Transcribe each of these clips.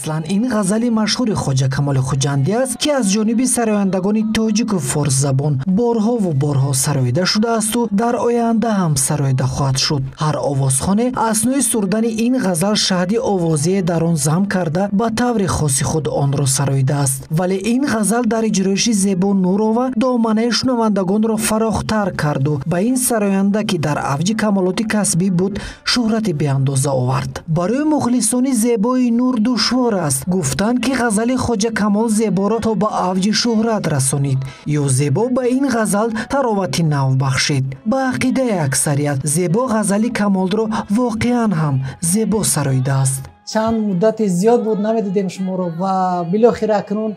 Аслан ин ғазали машҳури Хоҷа Камоли Хуҷандӣ аст, ки аз ҷониби сарояндагони тоҷику форсзабон борҳову борҳо сароида шудаасту дар оянда ҳам сароида хоҳад шуд. Ҳар овозхоне аснои сурудани ин ғазал шаҳди овозие дар он зам карда, ба таври хоси худ онро сароидааст. Вале ин ғазал дар иҷроиши Зебо Нурова доманаи шунавандагонро фарохтар карду ба ин сароянда, ки дар авҷи камолоти касбӣ буд, шӯҳрати беандоза овард. Барои мухлисони Зебои Нур душвор аст гуфтан, ки ғазали Хоҷа Камол Зеборо то ба авҷи шӯҳрат расонид ё Зебо ба ин ғазал таровати нав бахшид. Ба ақидаи аксарият, Зебо ғазали Камолро воқеан ҳам зебо сароидааст. Чанд муддати зиёд буд, намедидем шуморо ва билохира акнун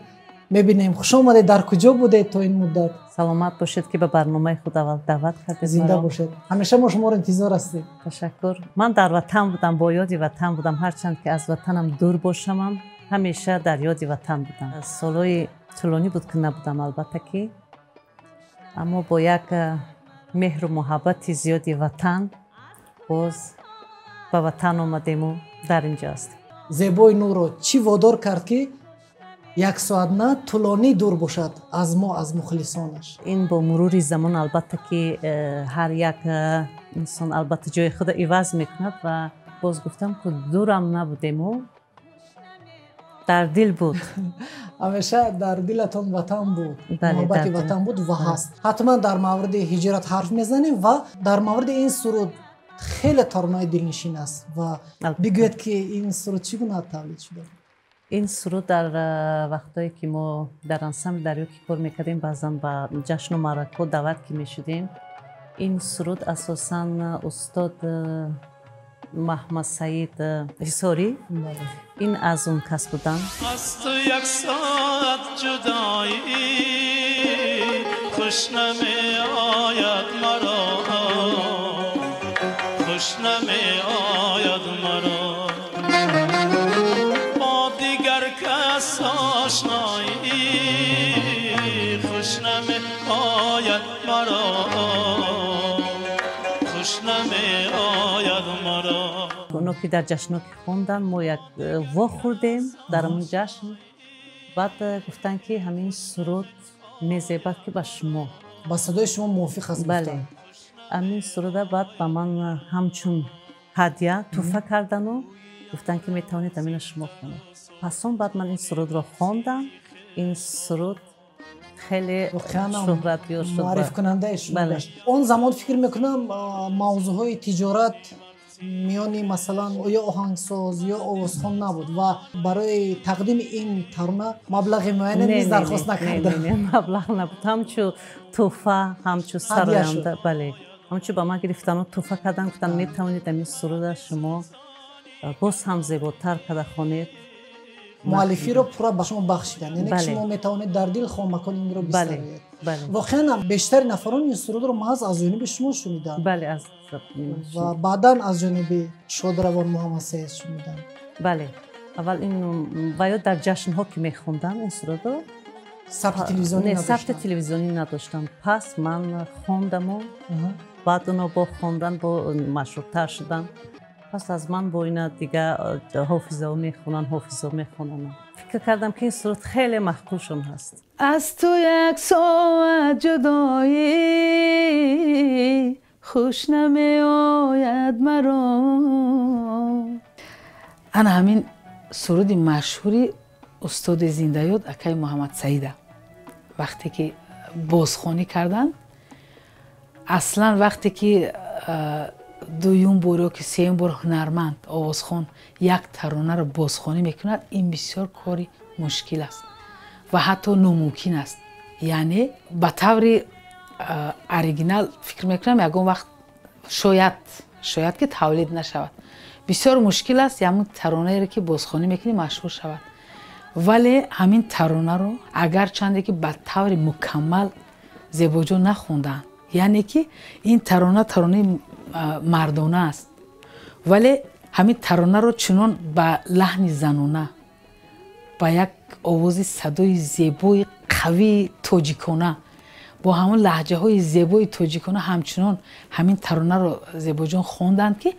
мебинем. Хуш омадед. Дар куҷо будед то ин муддат? Саломат бошед, ки ба барномаи худ аввал даъват кардед. Зинда бошед, ҳамеша мо шуморо интизор ҳастем. Ташаккур. Ман дар ватан будам, бо ёди ватан будам. Ҳарчанд ки аз ватанам дур бошамам, ҳамеша дар ёди ватан будам. Солҳои тӯлонӣ буд, ки набудам, албатта ки, аммо бо як меҳру муҳаббати зиёди ватан боз ба ватан омадему дар инҷо ҳастем. Зебои Нурро чӣ водор кард, ки як соат на, тӯлонӣ дур бошад аз мо, аз мухлисонаш? Ин бо мурури замон, албатта ки, ҳар як инсон, албатта, ҷои худро иваз мекунад. Ва боз гуфтам, ки дурам набудему дар дил буд. Ҳамеша дар дилатон ватан буд, муҳаббати ватан буд ва ҳаст. Ҳатман дар мавриди ҳиҷрат ҳарф мезанем ва дар мавриди ин суруд. Хеле таронаи дилнишин аст ва бигӯед, ки ин суруд чӣ гуна тавлид шуда? Ин суруд дар вақтое ки мо дар ансамбли «Дарё» ки кор мекардем, баъзан ба ҷашну маъракҳо даъват ки мешудем, ин суруд асосан устод Маҳмадсаид Ҳисорӣ, ин аз он кас буданд. Аз ту як соат ҷудоӣ хуш намеояд маро, хуш намеояд маро бо дигар кас ошноӣ, хуш намеояд маро, хуш намеояд маро. Оно ки дар ҷашно ки хондан, мо як вохӯрдем дар ҳамон ҷашн. Баъд гуфтанд, ки ҳамин суруд мезебад ки ба шумо. Ба садои шумо мувофиқ аст. Бале, ҳамин суруда баъд ба ман ҳамчун ҳадя тӯҳфа кардану гуфтанд, ки метавонед ҳамина шумо хонед. Пас он баъд ман ин сурудро хондам. Ин суруд хеле шӯҳратёр шуд. Маърифкунандаи шумо гашт. Он замон, фикр мекунам, мавзӯъҳои тиҷорат миёни, масалан, ё оҳангсоз ё овозхон набуд ва барои тақдими ин тарона маблағи муайяне низ дархост накарда. Маблағ набуд, ҳамчу тӯҳфа, ҳамчу сароянда, бале, ҳамчу ба ман гирифтану тӯҳфа кардан. Гуфтан, метавонед ҳамин суруда шумо боз ҳам зеботар карда хонед. Муаллифиро пурра ба шумо бахшиданд, яъне ки шумо метавонед дар дил хоҳ макон инро бисароед. Воқеан бештари нафарон ин сурудро маҳз аз ҷониби шумо шуниданд. Бале, аз Ва баъдан аз ҷониби шодравон Муҳаммадсаид шуниданд. Бале, аввал ин ва ё дар ҷашнҳо ки мехондам ин сурудро. Сабти телевизионӣ? Не, сабти телевизионӣ надоштам. Пас ман хондаму баъд оно бо хондан бо машҳуртар шуданд. Пас аз ман бо ина дига ҳофизао мехонанд, ҳофизо мехонанд. Фикр кардам, ки ин суруд хеле маъқулшон ҳаст. Аз ту як соат ҷудоӣ хуш намеояд маро. Ана ҳамин суруди машҳури устоди зиндаёд акаи Муҳаммадсаида вақте ки бозхонӣ карданд, аслан вақте ки дуюм бор ё ки сеюм бор ҳунарманд, овозхон як таронаро бозхонӣ мекунад, ин бисёр кори мушкил аст ва ҳатто номумкин аст. Яъне ба таври оригинал, фикр мекунам, ягон вақт шояд ки тавлид нашавад. Бисёр мушкил аст ҳамун таронаеро, ки бозхонӣ мекунӣ, машҳур шавад. Вале ҳамин таронаро агарчанде ки ба таври мукаммал Зебоҷон нахонданд, яъне ки ин тарона таронаи мардона аст, вале ҳамин таронаро чунон ба лаҳни занона, ба як овози садои зебои қавии тоҷикона, бо ҳамон лаҳҷаҳои зебои тоҷикона ҳамчунон ҳамин таронаро Зебоҷон хонданд, ки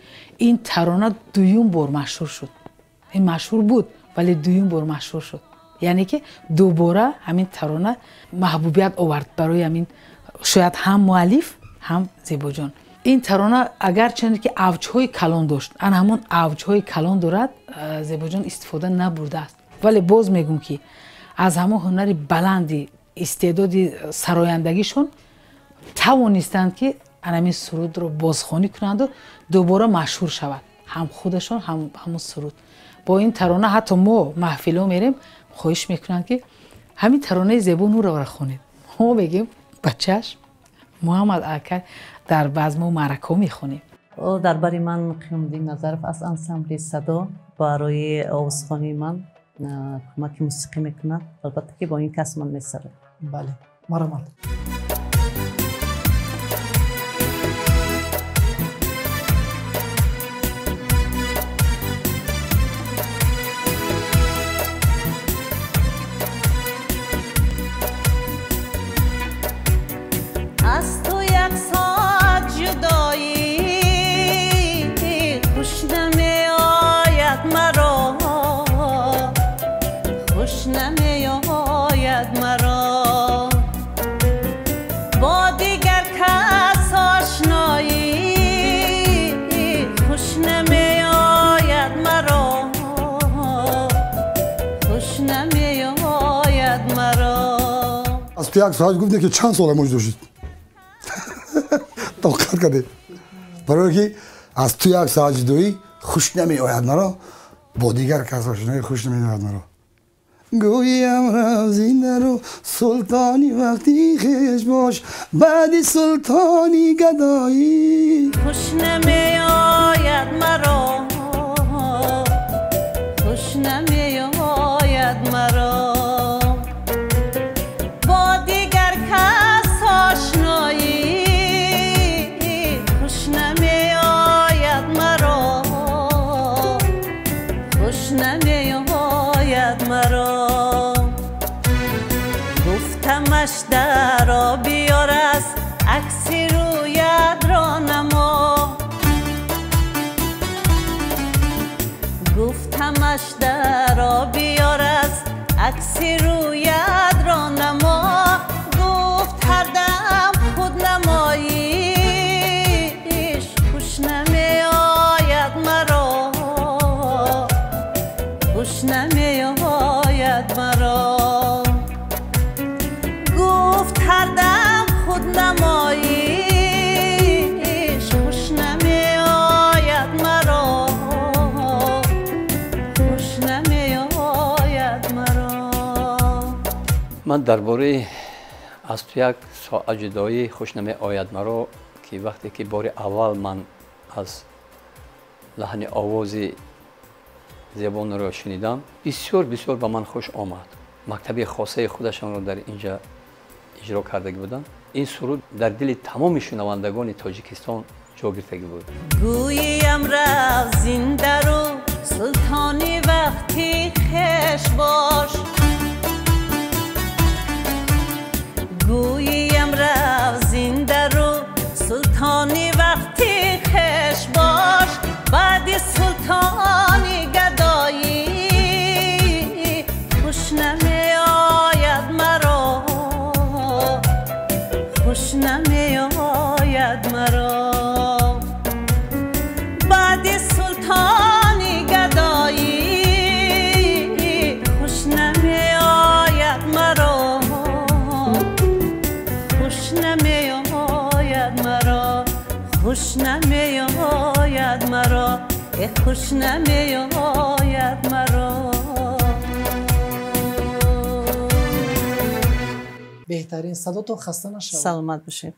ин тарона дуюм бор машҳур шуд. Ин машҳур буд, вале дуюм бор машҳур шуд. Яъне ки дубора ҳамин тарона маҳбубият овард барои ҳамин шояд ҳам муаллиф, ҳам Зебоҷон. Ин тарона агарчанде ки авҷҳои калон дошт, ан ҳамон авҷҳои калон дорад, Зебоҷон истифода набурдааст. Вале боз мегӯм ки аз ҳамон ҳунари баланди истеъдоди сарояндагишон тавонистанд ки анамин сурудро бозхонӣ кунанду дубора машҳур шавад, ҳам худашон, ҳам ҳамон суруд. Бо ин тарона ҳатто мо маҳфилҳо мерем, хоҳиш мекунанд ки ҳамин таронаи Зебо Нуроваро хонед. Мо мегӯем бачаш Муҳаммад ака дар базму маъракаҳо мехонем. Дар бари ман Қиёмиддин Назаров аз ансамбли Садо барои овозхонии ман кӯмаки мусиқӣ мекунад. Албатта ки бо ин кас ман месарам. Бале, марҳамат. Аз ту як соат ҷудоӣ хуш намеояд маро, хуш намеояд маро. Бо дигар кас ошноӣ хуш намеояд маро, хуш намеояд маро. Аз ту як соат гуфте ки чанд сола муҷ доштед? Тоқат кардед. Барое ки аз ту як соат ҷудоӣ хуш намеояд маро, бо дигар кас ошноӣ хуш намеояд маро. Гӯям равзиндару султони вақти хеш бош, баъди султони гадоӣ. Хуш намеояд маро, хуш намеояд маро. Бо дигар кас ошноӣ хуш намеояд маро, хуш намеояд маро. Гуфтамаш даро биёр аст акси рӯят ро намо, гуфтамаш даро биёр аст акси рӯят ро намо. Гуфт ҳар дам худнамоиш хуш намеояд маро, хуш намеояд маро. Гуфт ҳар дам худнамоиш хуш намеояд маро, хуш намеояд маро. Ман дар бораи аз ту як соат ҷудоӣ хуш намеояд маро, ки вақте ки бори аввал ман аз лаҳни овози Зебо Нурова шунидам, бисёр бисёр ба ман хуш омад. Мактаби хосаи худашонро дар инҷа иҷро кардагӣ буданд. Ин суруд дар дили тамоми шунавандагони Тоҷикистон ҷо гирифтагӣ буд. Гӯям рафт зиндару султони вақти хеш бош, гӯям рафт зиндару султони вақти хеш бош, баъди султони гадоӣ хуш намеояд маро, хуш намеояд маро. Баъди султони гадоӣ хуш намеояд маро, хуш намеояд маро, хуш намеояд маро, хуш намеояд маро. Беҳтарин, садотон хаста нашавад. Саломат бошед.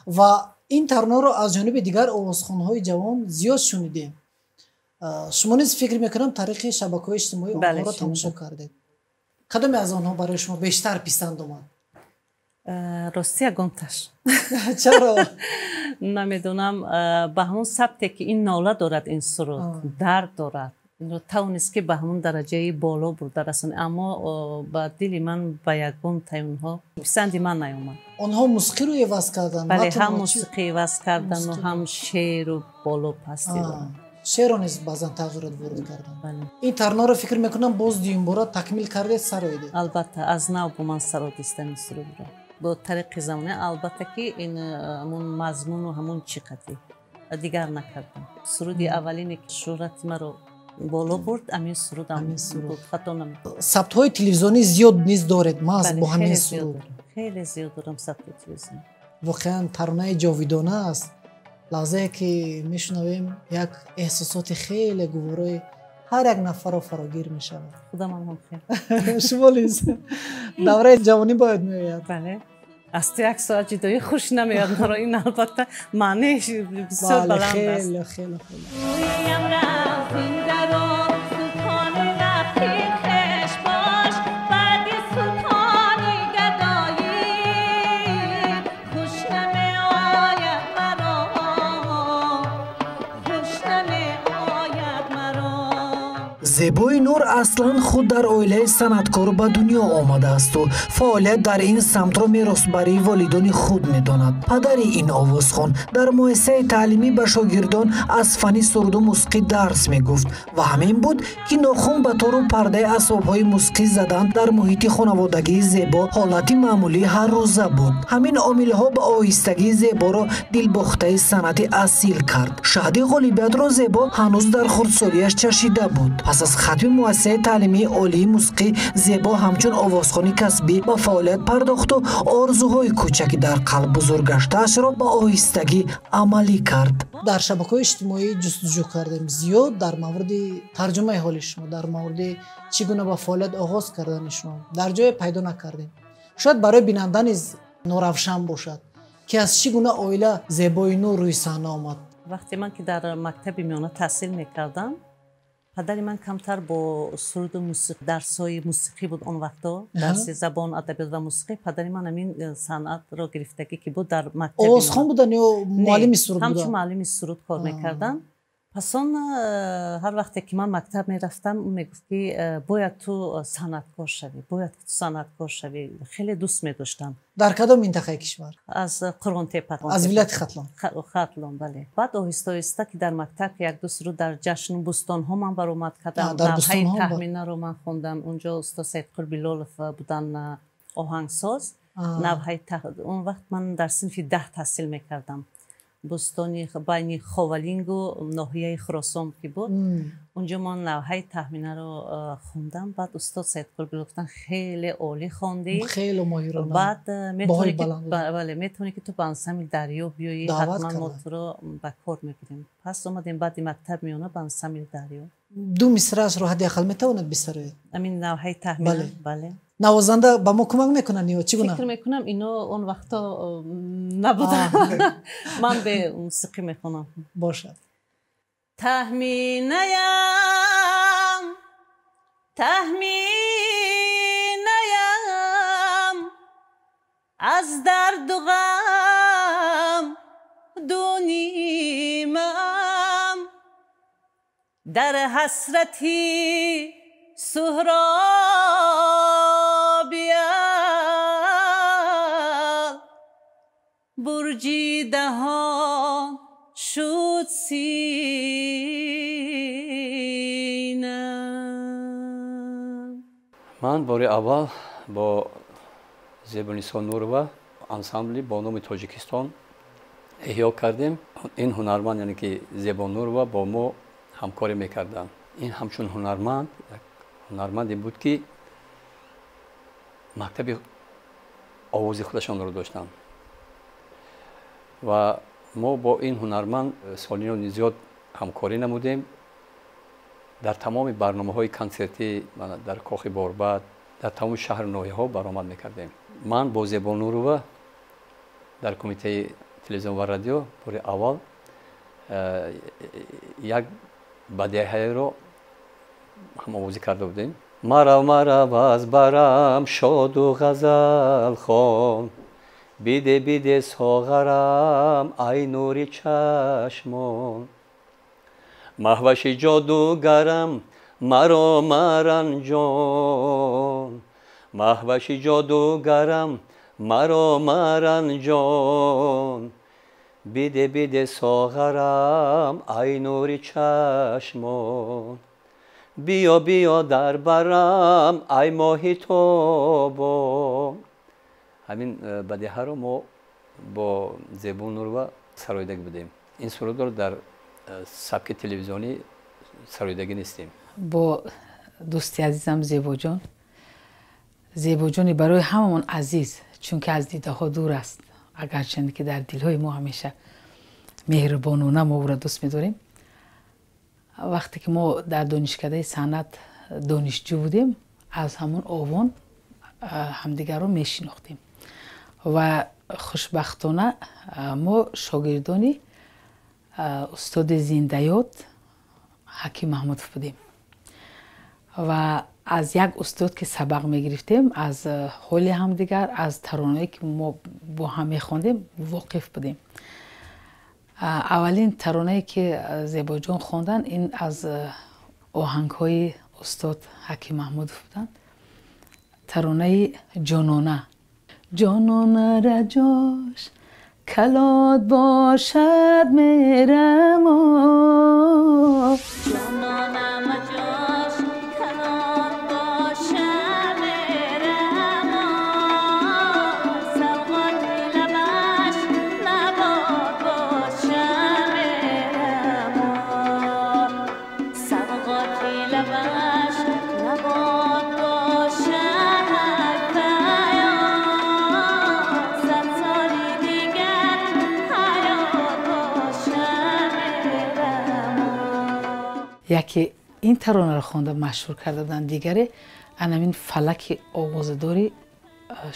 Ва ин таронаро аз ҷониби дигар овозхонҳои ҷавон зиёд шунидем. Шумо низ фикр мекунам тариқи шабакаҳои иҷтимоӣ онҳоро тамошо кардед. Кадоме аз онҳо барои шумо бештар писанд омад? Рости ягонташ. Чаро? Намедонам, ба ҳамон сабте ки ин нола дорад, ин суруд дард дорад, инро тавонист ки ба ҳамон дараҷаи боло бурда расонад, аммо ба дили ман ба ягон таи онҳо писанди ман наёмад. Онҳо мусиқиро иваз карданд? Бале, ҳам мусиқӣ иваз кардану ҳам шеъру боло пастӣ доранд. Шеъро низ баъзан тағйирот ворид кардам. Ин таронаро фикр мекунам боз дуюмбора такмил кардед, сароидед. Албатта, аз нав бо ман сародистам ин сурудро. Бо тариқи замона, албатта ки ин ҳамун мазмуну ҳамун чӣ қатӣ дигар накардам. Суруди аввалине ки шӯҳрати маро боло бурд, ҳамин суруд буд, хато намекунам. Сабтҳои телевизионӣ зиёд низ доред, маҳз бо ҳамин суруд. Хеле зиёд дорам сабтҳои телевизионӣ. Воқеан таронаи ҷовидона аст. Лаҳзае ки мешунавем, як эҳсосоти хеле гуворои ҳар як нафарро фарогир мешавад. Худамам ҳам хел. Шумо низ давраи ҷавонӣ бояд меояд. Бале. Аз ту як соат ҷудоӣ хуш намеояд маро. Ин албатта маънеи бисёр баланд аст. Хеле хеле хеле. Зебои Нур аслан худ дар оилаи санъаткор ба дунё омадаасту фаъолият дар ин самтро меросбарии волидони худ медонад. Падари ин овозхон дар муассисаи таълимӣ ба шогирдон аз фанни суруду мусиқӣ дарс мегуфт ва ҳамин буд, ки нохун ба тору пардаи асбобҳои мусиқӣ задан дар муҳити хонаводагии Зебо ҳолати маъмулии ҳаррӯза буд. Ҳамин омилҳо ба оҳистагии Зеборо дилбохтаи санъати асил кард. Шаҳди ғолибиятро Зебо ҳанӯз дар хурдсолиаш чашида буд. Пас аз хатми муассисаи таълимии олии мусиқӣ Зебо ҳамчун овозхони касбӣ ба фаъолият пардохту орзуҳои кӯчаки дар қалб бузург гаштаашро ба оҳистагӣ амалӣ кард. Дар шабакаҳои иҷтимоӣ ҷустуҷӯ кардем зиёд дар мавриди тарҷумаи ҳоли шумо, дар мавриди чӣ гуна ба фаъолият оғоз кардани шумо дар ҷое пайдо накардем. Шояд барои бинанда низ норавшан бошад, ки аз чӣ гуна оила Зебои Нур рӯи саҳна омад. Вақте ман ки дар мактаби миёна таҳсил мекардам, падари ман камтар бо суруду мусиқӣ, дарсҳои мусиқӣ буд он вақто, дарси забон, адабиёт ва мусиқӣ. Падари ман ҳамин санъатро гирифтагӣ ки буд дар мактаби овозхон буданд ё муаллими суруд буданд? Ҳамчун муаллими суруд кор мекарданд. Пас он ҳар вақте ки ман мактаб мерафтам, ӯ мегуфт ки бояд ту санъаткор шавӣ, бояд ту санъаткор шавӣ. Хеле дӯст медоштам. Дар кадом минтақаи кишвар? Аз Қурғонтепа. Аз вилояти Хатлон? Хатлон, бале. Баъд оҳиста оҳиста ки дар мактаб як-ду суруд дар ҷашну бӯстонҳо ман баромад кардам. Навҳаи Таҳминаро ман хондам. Унҷо устод Саидқул Билолов буданд оҳангсоз. Навҳаи он вақт ман дар синфи 10 таҳсил мекардам. Бӯстони байни Ховалингу ноҳияи Хуросон ки буд, унҷо ман навҳаи Таҳминаро хондам. Баъд устод Саидқул Билолов гуфтанд хеле олӣ хондӣ, хеле моҳирона. Баъд метавонӣ ки ту ба ансамбли Дарё биёӣ, ҳатман мо туро ба кор мегирем. Пас омадем баъди мактаб миёна ба ансамбли Дарё. Ду мисраашро ҳадди ақал метавонад бисароед? Ҳамин навҳаи Таҳмина? Бале. Навозанда ба мо кӯмак мекунанд ё чӣ гуна? Фикр мекунам ино он вақто набуданд. Ман бе мусиқӣ мехонам. Бошад. Таҳминаям, таҳминаям, аз дарду ғам дунимам, дар ҳасрати Суҳробиял бурҷи даҳон шуд синам. Ман бори аввал бо Зебонисо Нурова ансамбли бо номи Тоҷикистон эҳё кардем. Ин ҳунарманд, яъне ки Зебо Нурова, бо мо ҳамкорӣ мекарданд. Ин ҳамчун ҳунарманд, як ҳунарманде буд, ки мактаби овози худашонро доштанд ва мо бо ин ҳунарманд солиёни зиёд ҳамкорӣ намудем. Дар тамоми барномаҳои консертӣ дар Кохи Борбад, дар тамоми шаҳру ноҳияҳо баромад мекардем. Ман бо Зебо Нурова дар кумитаи телевизион ва радио бори аввал як бадеҳаеро ҳамовозӣ карда будем. Марав, марав аз барам шоду ғазалхон, биде, биде соғарам ай нури чашмон, маҳваши ҷодугарам маро маранҷон, маҳваши ҷодугарам маро маранҷон, Биде биде соғарам ай нури чашмон, биё биё дар барам ай моҳи тобон. Ҳамин бадиҳаро мо бо Зебо Нурова сароидагӣ будем. Ин сурудро дар сабки телевизионӣ сароидагӣ нестем. Бо дӯсти азизам Зебоҷон, Зебоҷони барои ҳамамон азиз, чунки аз дидаҳо дур аст, агарчанде ки дар дилҳои мо ҳамеша меҳрубонона мо ӯро дӯст медорем. Вақте ки мо дар донишкадаи санъат донишҷӯ будем, аз ҳамон овон ҳамдигарро мешинохтем ва хушбахтона мо шогирдони устоди зиндаёд Ҳаким Маҳмудов будем ва аз як устод ки сабақ мегирифтем, аз ҳоли ҳамдигар, аз таронаое ки мо бо ҳам мехондем воқиф будем. Аввалин таронае ки Зебоҷон хондан, ин аз оҳангҳои устод Ҳаким Маҳмудов буданд, таронаи ҷонона. Ҷонона раҷош калот бошад мерамо, яке ин таронаро хонда машҳур карда буданд, дигаре анамин фалаки овозадори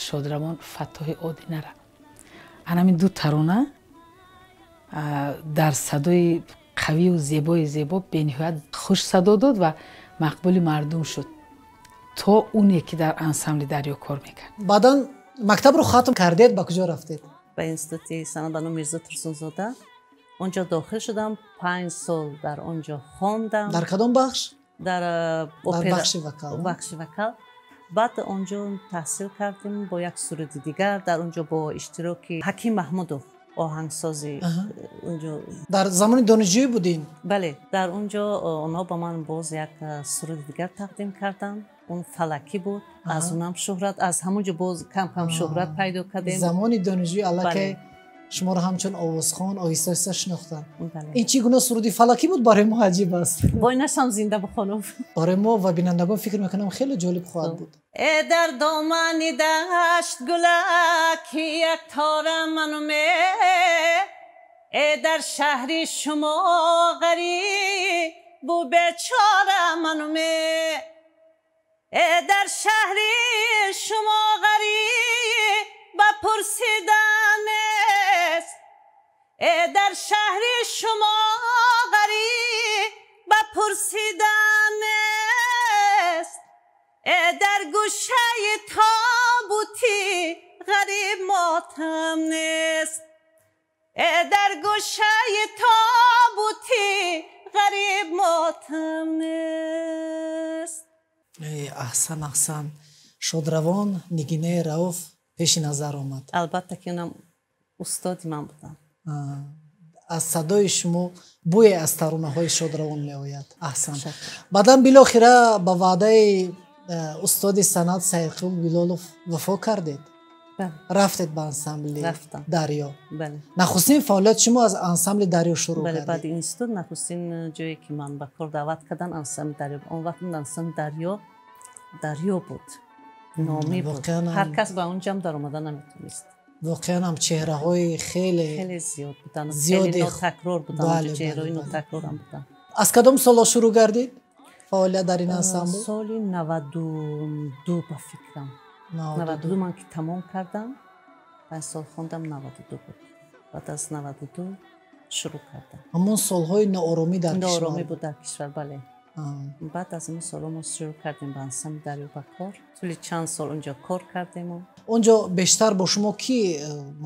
шодравон Фаттоҳи Одинара. Анамин ду тарона дар садои қавию зебои зебо бениҳоят хуш садо дод ва мақбули мардум шуд, то оне ки дар ансамбли Дарё кор мекард. Баъдан мактабро хатм кардед, ба куҷо рафтед? Ба институти санъат ба номи Мирзо Турсунзода. Онҷо дохил шудам, 5 сол дар онҷо хондам. Дар кадом бахш? Дар бахши вокал. Бахши вокал. Баъд онҷо таҳсил кардем бо як суруди дигар, дар онҷо бо иштироки Ҳаким Маҳмудов, оҳангсози онҷо. Дар замони донишҷӯӣ будин? Бале, дар онҷо онҳо ба ман боз як суруди дигар тақдим карданд. Он фалакӣ буд, аз онам шӯҳрат, аз ҳамон ҷо боз кам-кам шӯҳрат пайдо кардем. Замони донишҷӯӣ аллакай шуморо ҳамчун овозхон оҳиста-оҳиста шинохтанд. Ин чӣ гуна суруди фалакӣ буд, барои мо аҷиб аст. Бой нашам зинда бихонам. Барои мо ва бинандагон фикр мекунам хеле ҷолиб хоҳад буд. Э дар домани дашт гулаки як тора ману ме, э дар шаҳри шумо ғарибу бечора ману ме, э дар шаҳри шумо ғариб ба пурсидан нест, э дар шаҳри шумо ғариб ба пурсидан нест, э дар гӯшаи тобутӣ ғариб мотам нест, э дар гӯшаи тобутӣ ғариб мотам нест. Аҳсан, аҳсан. Шодравон Нигинаи Рауф пеши назар омад. Албатта ки онам устоди ман буданд. Аз садои шумо бӯе аз таронаҳои шодравон меояд. Аҳсан. Баъдан билохира ба ваъдаи устоди санъат Саидқул Билолов вафо кардед. Рафтед ба ансамбли Дарё. Нахустин фаъолияти шумо аз ансамбли Дарё шурӯъ кардед. Баъди институт нахустин ҷое ки ман ба кор даъват кардан ансамбли Дарё. Он вақт ансамбли Дарё Дарё буд, номӣ буд. Ҳар кас ба он ҷамъ даромада наметавонист. Воқеан ҳам чеҳраҳои хеле хеле зиёд буданд, хеле нотакрор буданд, чеҳраҳои нотакрорам буданд. Аз кадом солҳо шурӯъ гардид фаъолият дар ин ансамбл? Соли 92 ба фикрам. 92 ман ки тамом кардам, 5 сол хондам, 92 буд. Баъд аз 92 шурӯъ кардам. Ҳамон солҳои нооромӣ дар кишвар? Нооромӣ буд дар кишвар, бале. Баъд аз он солҳо мо шурӯъ кардем ба ансамбли Дарё ба кор. Тӯли чанд сол онҷо кор кардем. Онҷо бештар бо шумо ки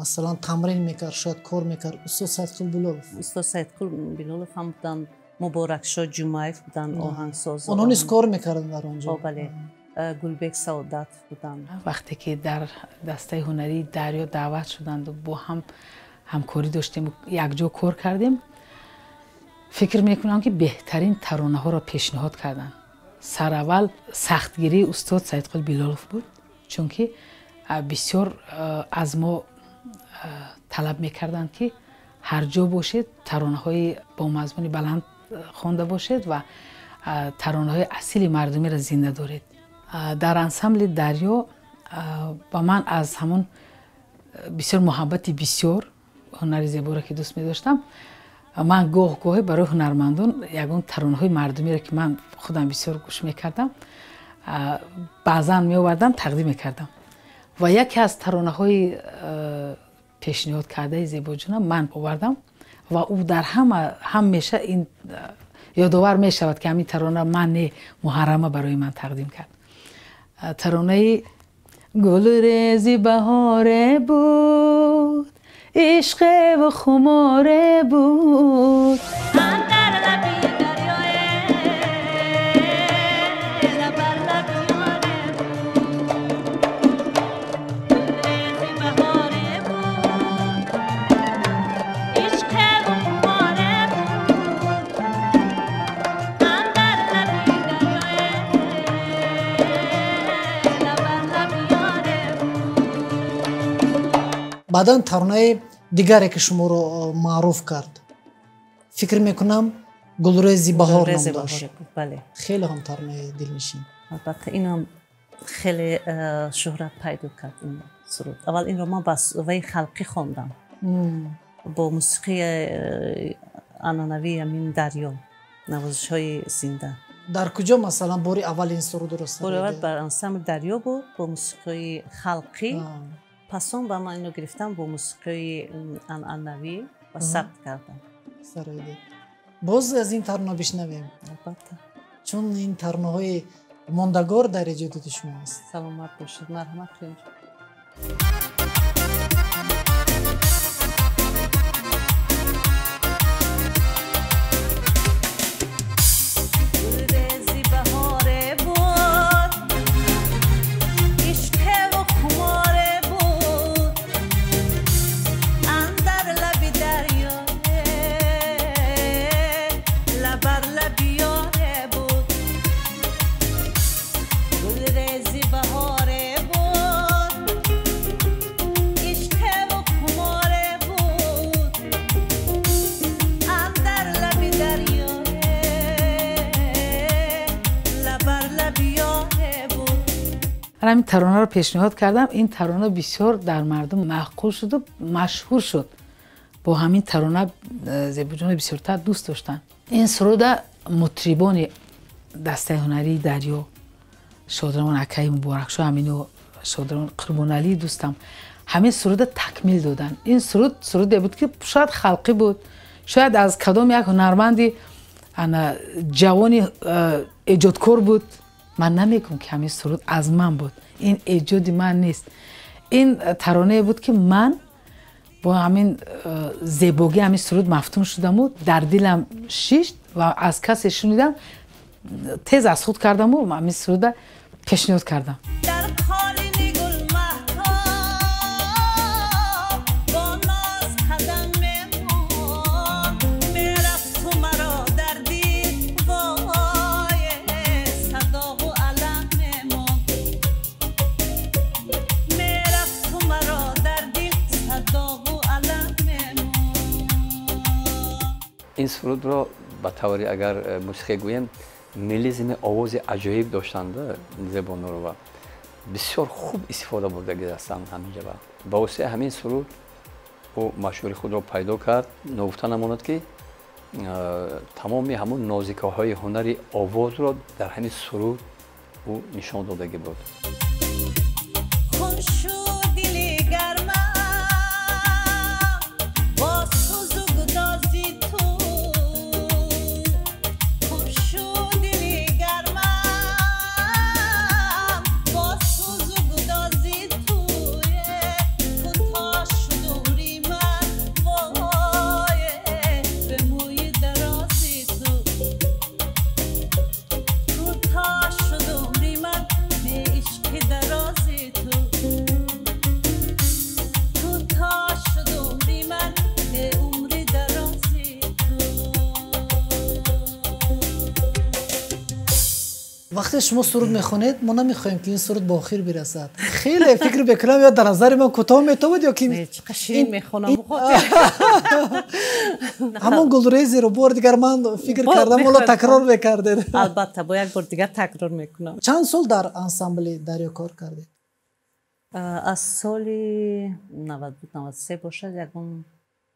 масалан тамрин мекард, шояд кор мекард? Устод Саидқул Билолов? Устод Саидқул Билолов ҳам буданд, Муборакшо Ҷумаев буданд, оҳангсоз. Онҳо низ кор мекарданд дар онҷо? Бале. Гулбек Саодатов буданд. Вақте ки дар дастаи ҳунарии Дарё даъват шуданду бо ҳам ҳамкорӣ доштем, якҷо кор кардем, фикр мекунам, ки беҳтарин таронаҳоро пешниҳод карданд. Сараввал сахтгирии устод Саидқул Билолов буд, чунки бисёр аз мо талаб мекарданд, ки ҳар ҷо бошед, таронаҳои бо мазмуни баланд хонда бошед ва таронаҳои асили мардумиро зинда доред. Дар ансамбли Дарё ба ман аз ҳамон бисёр муҳаббати, бисёр ҳунари зеборо ки дӯст медоштам, ман гоҳ гоҳе барои ҳунармандон ягон таронаҳои мардумиро, ки ман худам бисёр гӯш мекардам, баъзан меовардам, тақдим мекардам. Ва яке аз таронаҳои пешниҳод кардаи Зебоҷонам ман овардам ва ӯ дар ҳама ҳамеша ин ёдовар мешавад, ки ҳамин тарона ман не, Муҳаррама барои ман тақдим кард. Таронаи «Гулрези баҳоре буд, ишқеву хуморе буд». Андар лаби дарёе, лабар лаби ёре буд. Гулрези баҳоре буд, ишқеву хуморе буд. Андар лаби дарёе, лабар лаби ёре буд. Баъдан таронаи дигаре, ки шуморо маъруф кард, фикр мекунам, «Гулрези баҳор» ном «Гулрези дошт. баҳоре» буд, бале. Хеле ҳам таронаи дилнишин. Албатта, инам хеле шӯҳрат пайдо кард ин суруд. Аввал инро ман ба ваи халқӣ хондам, бо мусиқии анъанавии ҳамин Дарё, навозишҳои зинда. Дар куҷо, масалан, бори аввал ин сурудро Бори аввал сароидед? бар ансамбли Дарё буд, бо мусиқиҳои халқӣ. Пасон ба ман ино гирифтам, бо мусиқиҳои анъанавӣ ва сабт кардам. Сароидед. Боз аз ин тарона бишнавем, Албатта. чун ин таронаҳои мондагор дар эҷодоти шумо аст. Саломат бошед, марҳамат кунед. Гулрези баҳоре буд, ишқеву хуморе буд. Андар лаби дарёе, лабар лаби ёре буд. Гулрези баҳоре буд, ишқеву хуморе буд. Андар лаби дарёе, лабар лаби ёре буд. Ман ҳамин таронаро пешниҳод кардам. Ин тарона бисёр дар мардум маъқул шуду машҳур шуд. Бо ҳамин тарона Зебоҷонро бисёртар дӯст доштанд. Ин суруда мутрибони дастаи ҳунарии Дарё, шодравон акаи Муборакшо Амину, шодравон Қурбоналии дӯстам, ҳамин суруда такмил доданд. Ин суруд суруде буд, ки шояд халқӣ буд, шояд аз кадом як ҳунарманди ана ҷавони эҷодкор буд. Ман намегӯм, ки ҳамин суруд аз ман буд, ин эҷоди ман нест. Ин таронае буд, ки ман бо ҳамин зебогии ҳамин суруд мафтун шудаму дар дилам шишт ва аз касе шунидам, тез аз худ кардаму ҳамин суруда пешниҳод кардам. Дар қолини гул маҳтоб бо ноз қадам мемонд, мерафту маро дар дил вой садову алам мемонд. Мерафту маро дар дил садову алам мемонд. Ин сурудро ба таври агар мусиқӣ гӯем, мелизми овози аҷоиб доштанд Зебо Нурова, бисёр хуб истифода бурдагӣ ҳастанд. Ҳаминҷа ба воситаи ҳамин суруд ӯ машҳури худро пайдо кард. Ногуфта намонад, ки тамоми ҳамун нозикаҳои ҳунари овозро дар ҳамин суруд ӯ нишон додагӣ буд. Хун шуд дили гармам бо сӯзу гудози ту. Хун шуд дили гармам бо сӯзу гудози ту. Кӯтоҳ шуд умри ман, вой, ба мӯи дарози ту. Кӯтоҳ шуд умри ман ба ишқи дарози ту. Вақте шумо суруд мехонед, мо намехоҳем ки ин суруд ба охир бирасад. Хеле фикр мекунам, ё дар назари ман кӯтоҳ метобад, ё ки чӣ қадр ширин мехонам. Ҳамон гулрезиро бор дигар ман фикр кардам, ҳоло такрор мекардед. Албатта, бо як бор дигар такрор мекунам. Чанд сол дар ансамбли Дарё кор кардед? Аз соли 92-93 бошад, ягон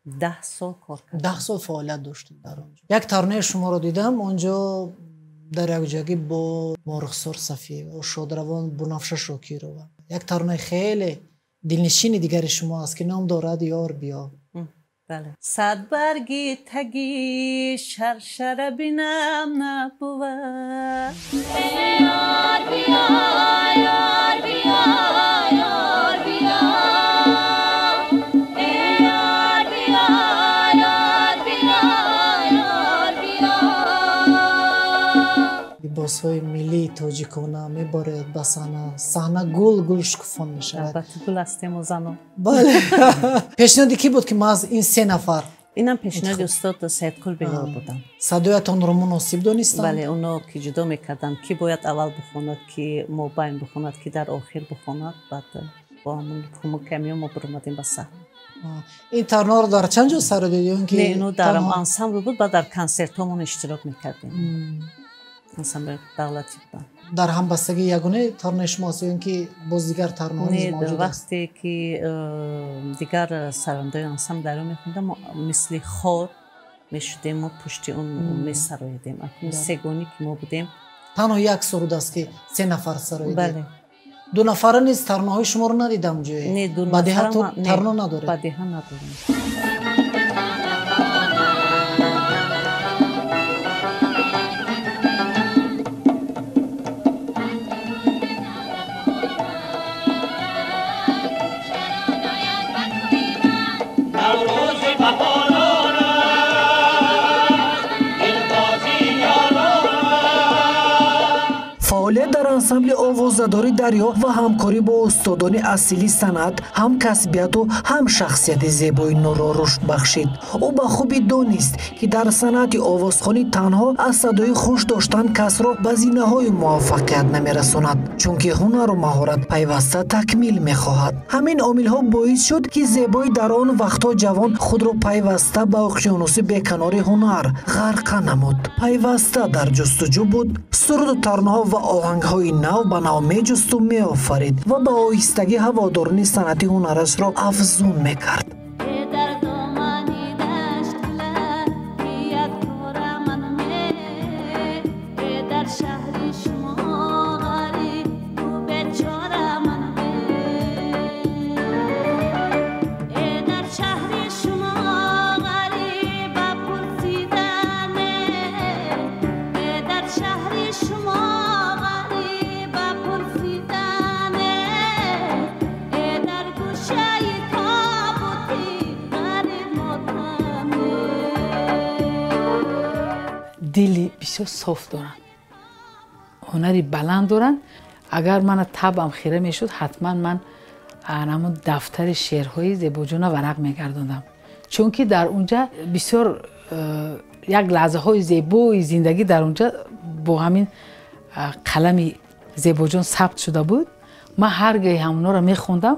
10 сол кор кардам. 10 сол фаъолият доштед дар он ҷо. Як таронаи шуморо дидам, он ҷо дар якҷоягӣ бо Морухсор Сафиева, шодравон Бунафша Шокирова. Як таронаи хеле дилнишини дигари шумо аст, ки ном дорад «Ёр биё». Бале. Сад барги таги шаршара бинам набувад. Ёр биё, ёр биё, ёр биё. Ёр биё, ёр биё, ёр биё. Либосҳои миллии тоҷикона меборед ба саҳна, саҳна гул гул шукуфон мешавад. Албатта, гул ҳастему занон. Бале. Пешниҳоди кӣ буд, ки маҳз ин се нафар? Инам пешниҳоди устод Саидқул Билол будам. Садоятонро муносиб донистанд? Бале, оно ки ҷудо мекарданд, ки бояд аввал бихонад, ки мобайн бихонад, ки дар охир бихонад. Баъд бо ҳамон кумакамиё мо биромадем ба саҳна. Ин таронаро дар чанд ҷо сародед ё ин ки Не, ино дар ансамбл буд, баъд дар консертҳомон иштирок мекардем. Ансамбли давлатӣ будам. Дар ҳамбастагии ягонаи таронаи шумо аст ё ин ки боз дигар таронаҳо низ Не, мавҷуд аст? Вақте ки дигар сарандаи ансамбл дарё мехондам, мо мисли хор мешудем, мо пушти он месароидем. Акнун сегонӣ ки мо будем. Танҳо як суруд аст, ки се нафар сароидед? Бале. Ду нафара низ таронаҳои шуморо надидам ҷое. Не, ду Бадиҳа нафара не, тарона надоред? Бадиҳа надорем. Фаъолият дар ансамбли овозадори Дарё ва ҳамкорӣ бо устодони асили санъат ҳам касбияту ҳам шахсияти зебои Нурро рушд бахшид. Ӯ ба хубӣ донист, ки дар санъати овозхонӣ танҳо аз садои хуш доштан касро ба зинаҳои муваффақият намерасонад, чунки ҳунару маҳорат пайваста такмил мехоҳад. Ҳамин омилҳо боис шуд, ки зебои дар он вақтҳо ҷавон худро пайваста ба уқёнуси беканори ҳунар ғарқа намуд. Пайваста дар ҷустуҷӯ буд, суруду таронаҳо ва оҳангҳои нав ба нав меҷусту меофарид ва ба оҳистагӣ ҳаводорони санъати ҳунарашро афзун мекард. Дар домани дашт кият кора ман ме, дар шаҳри шумо ғарибу бечора ман ме, дар шаҳри шумо ғариба пурсидане, дар шаҳри шумо ғариба пурсидане, дар гӯшаи тобути ғариб мотаме. Дили бисёр соф доранд, ҳунари баланд доранд. Агар мана табам хира мешуд, ҳатман ман ҳамон дафтари шеърҳои Зебоҷона варақ мегардондам, чунки дар унҷа бисёр як лаҳзаҳои зебои зиндагӣ дар унҷа бо ҳамин қалами Зебоҷон сабт шуда буд. Ман ҳар гоҳе ҳамонҳоро мехондам,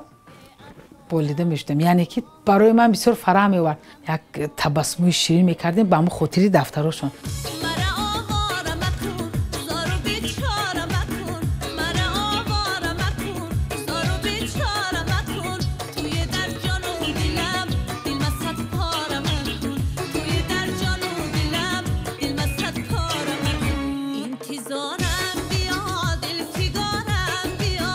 болида мешудам. Яъне ки барои ман бисёр фараҳ меовард. Як табассумои ширин мекардем ба ҳамон хотири дафтарошон. Мара овора макун, зору бечора макун, мара овора макун, зору бечора макун, туи дар ҷону дилам дил масад пора макун, туи дар ҷону дилам дил масад пора макун. Интизорам биё, дилфигорам биё,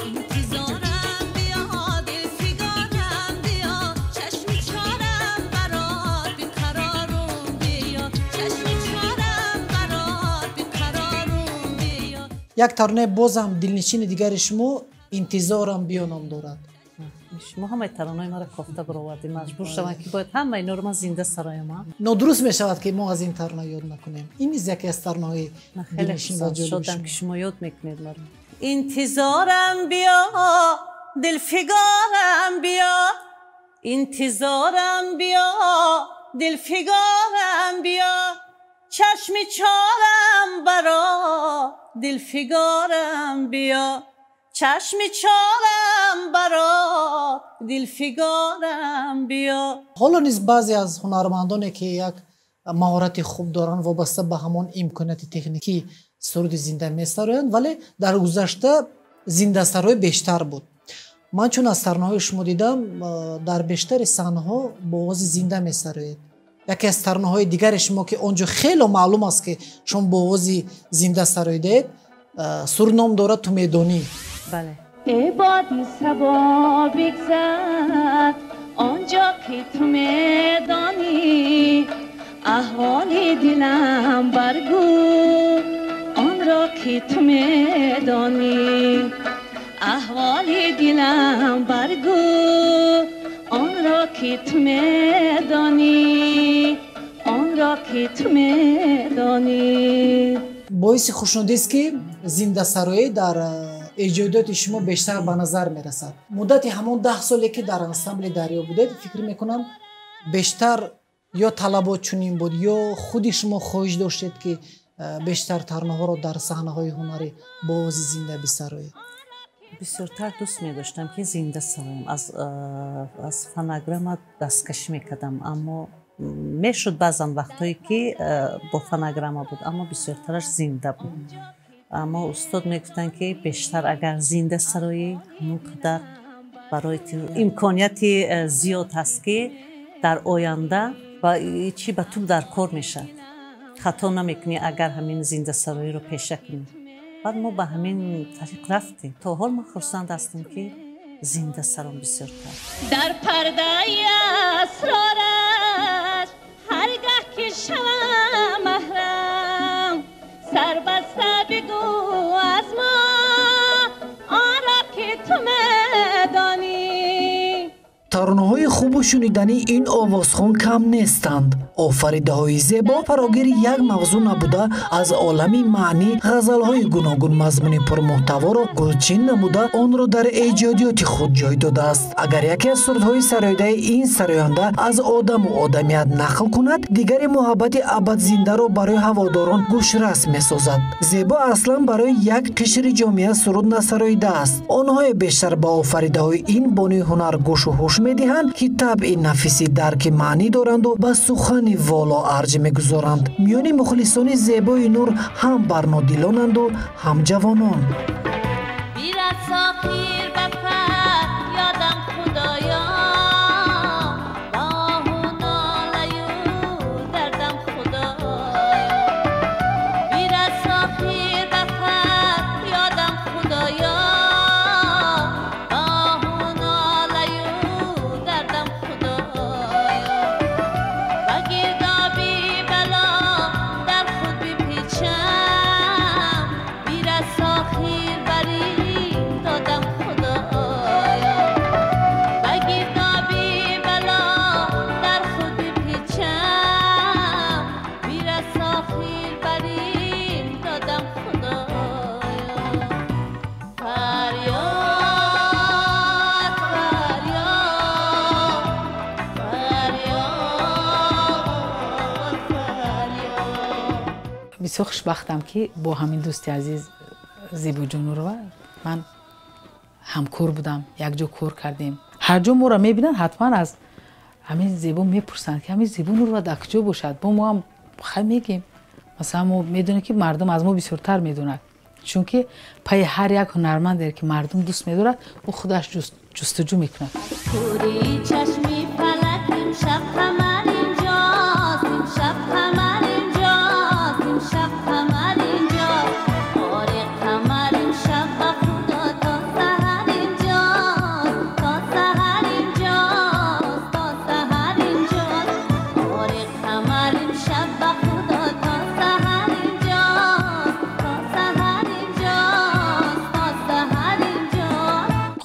интизорам биё, дилфигорам биё, чашми чорам барот беқарорум биё, чашми чорам барот беқарорум биё. Як таронаи бозам дилнишини дигари шумо «Интизорам биё» ном дорад. Шумо ҳамаи таронаҳои маро кофта баровардед, маҷбур шавам, ки бояд ҳамаи инҳоро ман зинда сароям. А? Нодуруст мешавад, ки мо аз ин тарона ёд накунем. Ин низ яке аз таронаҳои Ман хеле дилнишин ва хурсанд ҷолиби шудам, шумо. ки шумо ёд мекунед маро. Интизорам биё, дилфигорам биё, интизорам биё, дилфигорам биё, Чашми чорам баро дилфигорам биё, чашми чорам баро дилфигорам биё. Ҳоло низ баъзе аз ҳунармандоне ки як маҳорати хуб доранд, вобаста ба ҳамон имконияти техникӣ суруди зинда месароянд, вале дар гузашта зиндасароӣ бештар буд. Ман чун аз таронаҳои шумо дидам, дар бештари саҳнаҳо бо овози зинда месароед. Яке аз таронаҳои дигари шумо ки он ҷо хело маълум аст ки шумо бо овози зинда сароидаед, суруд ном дорад «Ту медонӣ». Бале. Э боди сабо бигзар он ҷо ки ту медонӣ, аҳволи дилам баргӯ онро ки ту медонӣ, аҳволи дилам баргӯ онро ки ту медонӣ, онро ки ту медонӣ. Боиси хушнудист ки зиндасароӣ дар эҷодиёти шумо бештар ба назар мерасад. Муддати ҳамон 10 соле ки дар ансамбли «Дарё» будед, фикр мекунам бештар ё талабот чунин буд, ё худи шумо хоҳиш доштед ки бештар таронаҳоро дар саҳнаҳои ҳунарӣ бо овози зинда бисароед? Бисёртар дӯст медоштам ки зинда сароям, аз фонограмма дасткашӣ мекардам, аммо мешуд баъзан вақтҳое ки бо фонограмма буд, аммо бисёртараш зинда буд. Аммо устод мегуфтанд ки бештар агар зинда сароӣ, ҳамон қадар барои имконияти зиёд ҳаст ки дар оянда ва чӣ ба ту дар кор мешавад, хато намекунӣ агар ҳамин зиндасароиро пеша кунӣ. Баъд мо ба ҳамин тариқ рафтем. То ҳол ман хурсанд ҳастам ки зинда саром бисёртар. Дар пардаи асрораш ҳаргаҳ ки шавам маҳрам, сарбаста бигӯ аз мо онро ки ту медонӣ. Таронаҳои хубу шунидании ин овозхон кам нестанд. Офаридаҳои зебо фарогири як мавзӯъ набуда, аз олами маънӣ ғазалҳои гуногун мазмуни пурмуҳтаворо гулчин намуда, онро дар эҷодиёти худ ҷой додааст. Агар яке аз сурудҳои сароидаи ин сароянда аз одаму одамият нақл кунад, дигари муҳаббати абадзиндаро барои ҳаводорон гӯшрас месозад. Зебо аслан барои як қишри ҷомеа суруд насароидааст. Онҳое бештар ба офаридаҳои ин бонуи ҳунар гӯшу ҳуш медиҳанд ки табъи нафиси дарки маънӣ доранду ба сухани воло арҷ мегузоранд. Миёни мухлисони зебои нур ҳам барнодилонанду ҳам ҷавонон. Бисёр хушбахтам ки бо ҳамин дӯсти азиз Зебоҷон Нурова ман ҳамкор будам, якҷо кор кардем. Ҳар ҷо моро мебинанд, ҳатман аз ҳамин Зебо мепурсанд ки ҳамин Зебо Нурова дар куҷо бошад. Бо мо ҳам хай мегем. Масалан, мо медонем ки мардум аз мо бисёртар медонад, чунки пайи ҳар як ҳунарманде ки мардум дӯст медорад, ӯ худаш ҷустуҷӯ мекунад.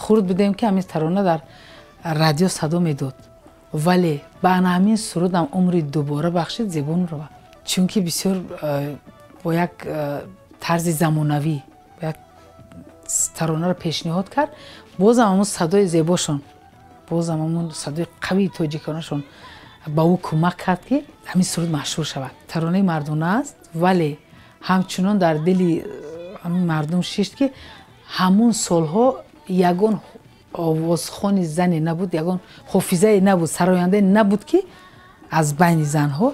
Хурд будем ки ҳамин тарона дар радио садо медод, вале ба ана ҳамин сурудам умри дубора бахшид Зебо Нурова, чунки бисёр бо як тарзи замонавӣ бо як таронаро пешниҳод кард. Бозам ҳамун садои зебошон, бозам ҳамун садои қавии тоҷиконашон Ба ӯ кӯмак кард, ки ҳамин суруд машҳур шавад. Таронаи мардона аст, вале ҳамчунон дар дили ҳамин мардум шишт, ки ҳамун солҳо ягон овозхони зане набуд, ягон ҳофизае набуд, сарояндае набуд, ки аз байни занҳо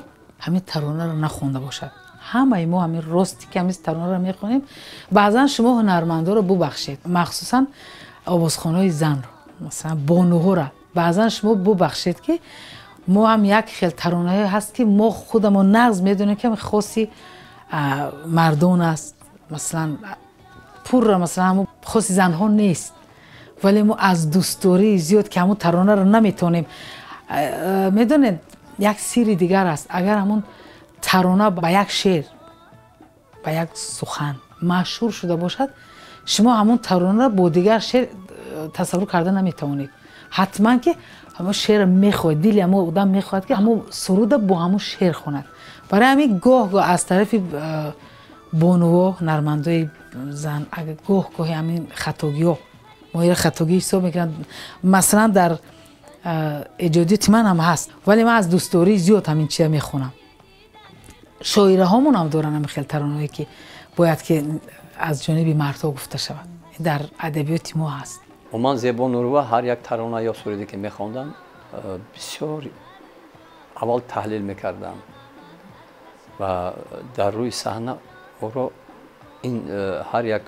ҳамин таронаро нахонда бошад. Ҳамаи мо ҳамин рости ки ҳамин таронаро мехонем. Баъзан шумо ҳунармандоро бубахшед, махсусан овозхонҳои занро, масалан бонуҳоро, баъзан шумо бубахшед, ки мо ҳам як хел таронаҳое ҳаст, ки мо худамон нағз медонем, ки хоси мардон аст, масалан пурра, масалан ҳамун хоси занҳо нест, вале мо аз дӯстдории зиёд, ки ҳамун таронаро наметавонем. Медонед, як сирри дигар аст: агар ҳамун тарона ба як шеър, ба як сухан машҳур шуда бошад, шумо ҳамун таронаро бо дигар шеър тасаввур карда наметавонед. Ҳатман ки ҳамон шеърро мехоҳад, дили ҳамон одам мехоҳад, ки ҳамон суруда бо ҳамон шеър хонад. Барои ҳамин гоҳ гоҳ аз тарафи бонуво, ҳунармандои зан, гоҳ гоҳи ҳамин хатогиҳо, мо ира хатогӣ ҳисоб мекунам, масалан дар эҷодиёти ман ҳам ҳаст, вале ман аз дӯстдории зиёд ҳамин чиза мехонам. Шоираҳомон ҳам доранд ҳамин хел таронаҳое, ки бояд ки аз ҷониби мардҳо гуфта шавад, дар адабиёти мо ҳаст. Умуман, Зебо Нурова ҳар як тарона ё суруде ки мехондам, бисёр аввал таҳлил мекардам ва дар рӯи саҳна ӯро ин ҳар як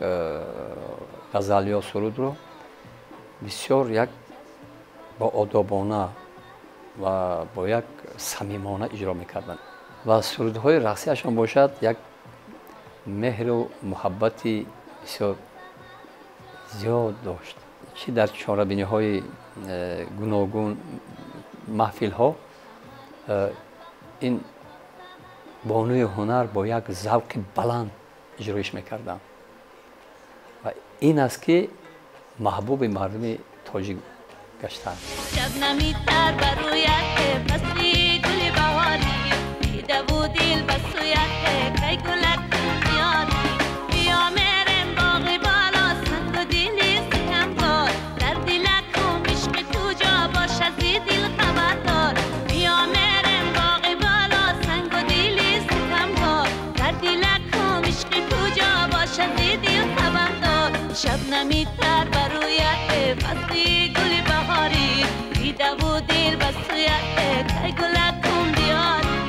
ғазал ё сурудро бисёр як боодобона ва бо як самимона иҷро мекарданд. Ва сурудҳои рақсиашон бошад, як меҳру муҳаббати бисёр зиёд дошт, чӣ дар чорабиниҳои гуногун, маҳфилҳо ин бонуи ҳунар бо як завқи баланд иҷроиш мекарданд ва ин аст, ки маҳбуби мардуми тоҷик гаштанд. Шабнами тар бар рӯят, фасли гули баҳорӣ, дидаву дил ба сӯят, кай гулак меёрӣ? Биё мерем боғи боло, сангу дили ситамкор, дар дилакум ишқи ту ҷо бошад, зи дил хабардор. Биё мерем боғи боло, сангу дили ситамкор, дар дилакум ишқи ту ҷо бошад, зи дил хабардор. Шабнами тар бар рӯят, фасли гули баҳорӣ, дидаву дил ба сӯят, кай гулакум биёрӣ?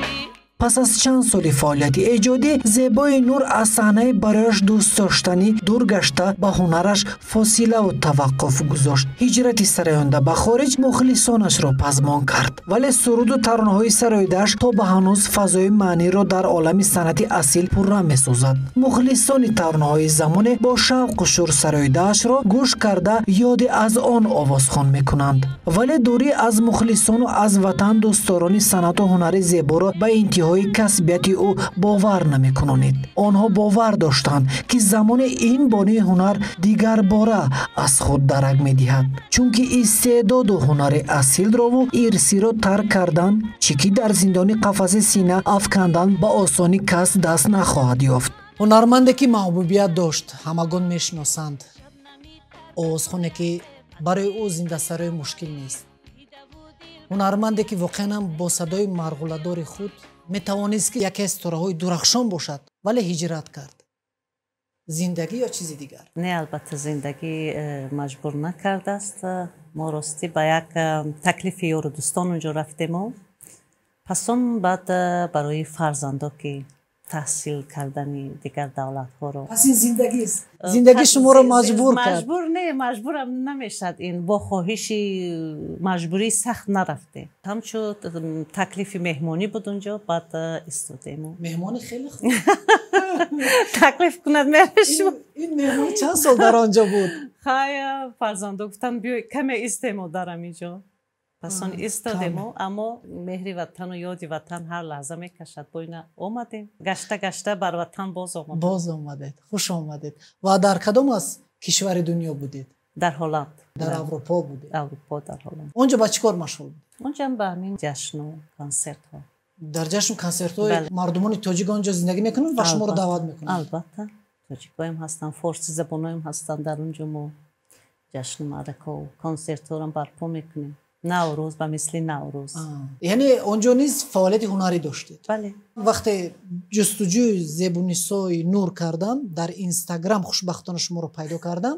Пас аз чанд соли фаъолияти эҷодӣ, Зебои Нур аз саҳнаи барояш дӯстдоштанӣ дур гашта, ба ҳунараш фосилаву таваққуф гузошт. Ҳиҷрати сароянда ба хориҷ мухлисонашро пазмон кард, вале суруду таронаҳои сароидааш то ба ҳанӯз фазои маъниро дар олами санъати асил пурра месозад. Мухлисони таронаҳои замоне бо шавқу шӯр сароидаашро гӯш карда, ёде аз он овозхон мекунанд, вале дурӣ аз мухлисону аз ватан дӯстдорони санъату ҳунари Зеборо ба интиҳои касбияти ӯ бовар намекунонид. Онҳо бовар доштанд, ки замоне ин бонуи ҳунар дигарбора аз худ дарак медиҳад, чунки истеъдоду ҳунари асилрову ирсиро тарк кардан, чӣ ки дар зиндони қафаси сина афкандан, ба осонӣ кас даст нахоҳад ёфт. Ҳунарманде, ки маҳбубият дошт, ҳамагон мешиносанд, овозхоне, ки барои ӯ зиндасарои мушкил нест, ҳунарманде, ки воқеан ҳам бо садои марғуладори худ метавонист, ки яке аз ситораҳои дурахшон бошад, вале ҳиҷрат кард. Зиндагӣ ё чизи дигар? Не, албатта, зиндагӣ маҷбур накардааст. Мо ростӣ ба як таклифи ёру дӯстон унҷо рафтему, пас он баъд барои фарзандо, ки таҳсил кардани дигар давлатҳоро. Пас ин зиндагист, зиндагӣ шуморо маҷбур кард? Маҷбур не, маҷбурам намешад ин, бо хоҳиши маҷбурии сахт нарафтем, ҳамчун таклифи меҳмонӣ буд унҷо, баъд истодему. Меҳмони хеле хуб. Таклиф кунад, мерашем. Ин меҳмонӣ чанд сол дар он ҷо буд? Хай, фарзандо гуфтанд, биёй, каме истемо дар ҳаминҷо. Пас он истодему, аммо меҳри ватану ёди ватан ҳар лаҳза мекашад, бо ина омадем, гашта гашта бар ватан боз омадем. Боз омадед, хуш омадед. Ва дар кадом аз кишвари дунё будед? Дар Ҳолланд. Дар Аврупо будед? Аврупо, дар Ҳолланд. Он ҷо ба чӣ кор машғул буд? Онҷам ба ҳамин ҷашну консертҳо. Дар ҷашну консертҳои мардумони тоҷик он ҷо зиндагӣ мекунанд ва шуморо даъват мекунанд? Албатта, тоҷикоям ҳастанд, форси забоноям ҳастанд дар он ҷо. Мо ҷашну маъракао, консертҳоро барпо мекунем. Наврӯз ба мисли Наврӯз. Яъне он ҷо низ фаъолияти ҳунарӣ доштед? Бале. Вақте ҷустуҷӯи Зебунисои Нур кардам, дар Инстаграм хушбахтона шуморо пайдо кардам,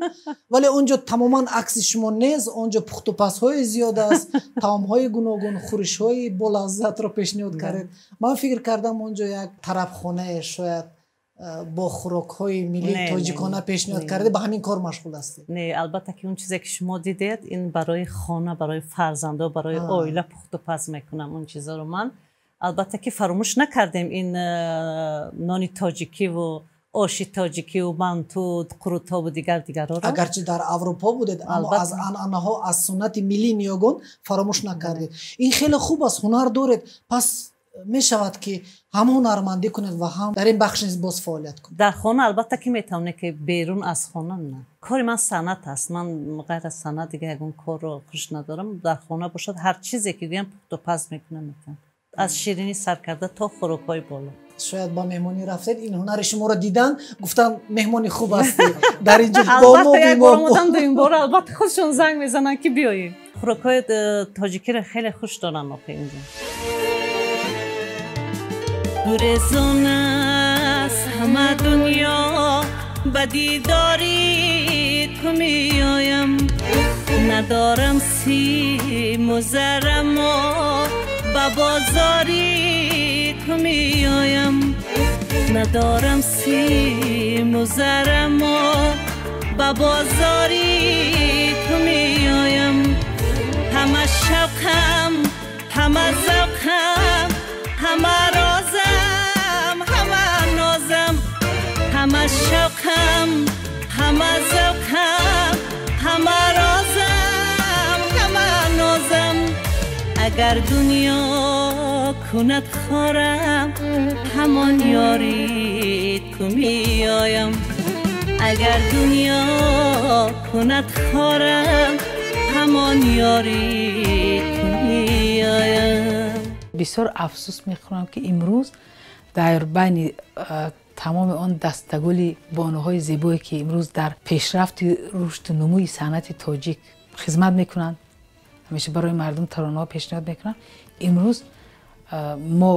вале он ҷо тамоман акси шумо нест, он ҷо пухтупазҳои зиёд аст, таомҳои гуногун, хӯришҳои болаззатро пешниҳод кардед. Ман фикр кардам он ҷо як тарабхонае шояд бо хӯрокҳои миллии тоҷикона пешниҳод карда, ба ҳамин кор машғул ҳастед. Не, албатта ки он чизе ки шумо дидед, ин барои хона, барои фарзандо, барои оила пухтупаз мекунам он чизаро ман. Албатта ки фаромӯш накардем ин нони тоҷикиву оши тоҷикиву манту, қурутобу дигар дигарҳоро. Агарчи дар Аврупо будед, аммо аз анъанаҳо, аз суннати миллии ниёгон фаромӯш накардед. Ин хеле хуб аст, ҳунар доред. Пас мешавад ки ҳам ҳунармандӣ кунед ва ҳам дар ин бахш низ боз фаъолият кунед. Дар хона албатта ки метавонед, ки берун аз хона на. Кори ман санъат аст. Ман ғайр аз санъат дигар ягон корро хуш надорам. Дар хона бошад, ҳар чизе ки гӯям пухтупаз мекунам, метавонам. Аз ширинӣ сар карда то хӯрокҳои боло. Шояд ба меҳмонӣ рафтед, ин ҳунари шуморо дидан, гуфтан меҳмони хуб ҳастӣ. Дар инҷо бо мо албатта як бор омадам, дуюм бор албатта худшон занг мезананд ки биёем. Хӯрокҳои тоҷикиро хеле хуш дорам охи инҷо. Гурезон аз ҳама дунё ба дидори ту меоям, надорам симу зарам ба бозори ту меоям, надорам симу зарам ба бозори ту меоям. Ҳама шавқам, ҳама завқам, ҳама розам, ҳама нозам, ҳама шавқам, ҳама завқам, ҳама розам, ҳама нозам. Агар дунё кунад хорам, ҳамон ёри ту меоям. Агар дунё кунад хорам, ҳамон ёри ту меоям. Бисёр афсӯс мехӯрам, ки имрӯз дар байни тамоми он дастагули бонуҳои зебое, ки имрӯз дар пешрафти рушду нумӯи санъати тоҷик хизмат мекунанд, ҳамеша барои мардум таронаҳо пешниҳод мекунанд, имрӯз мо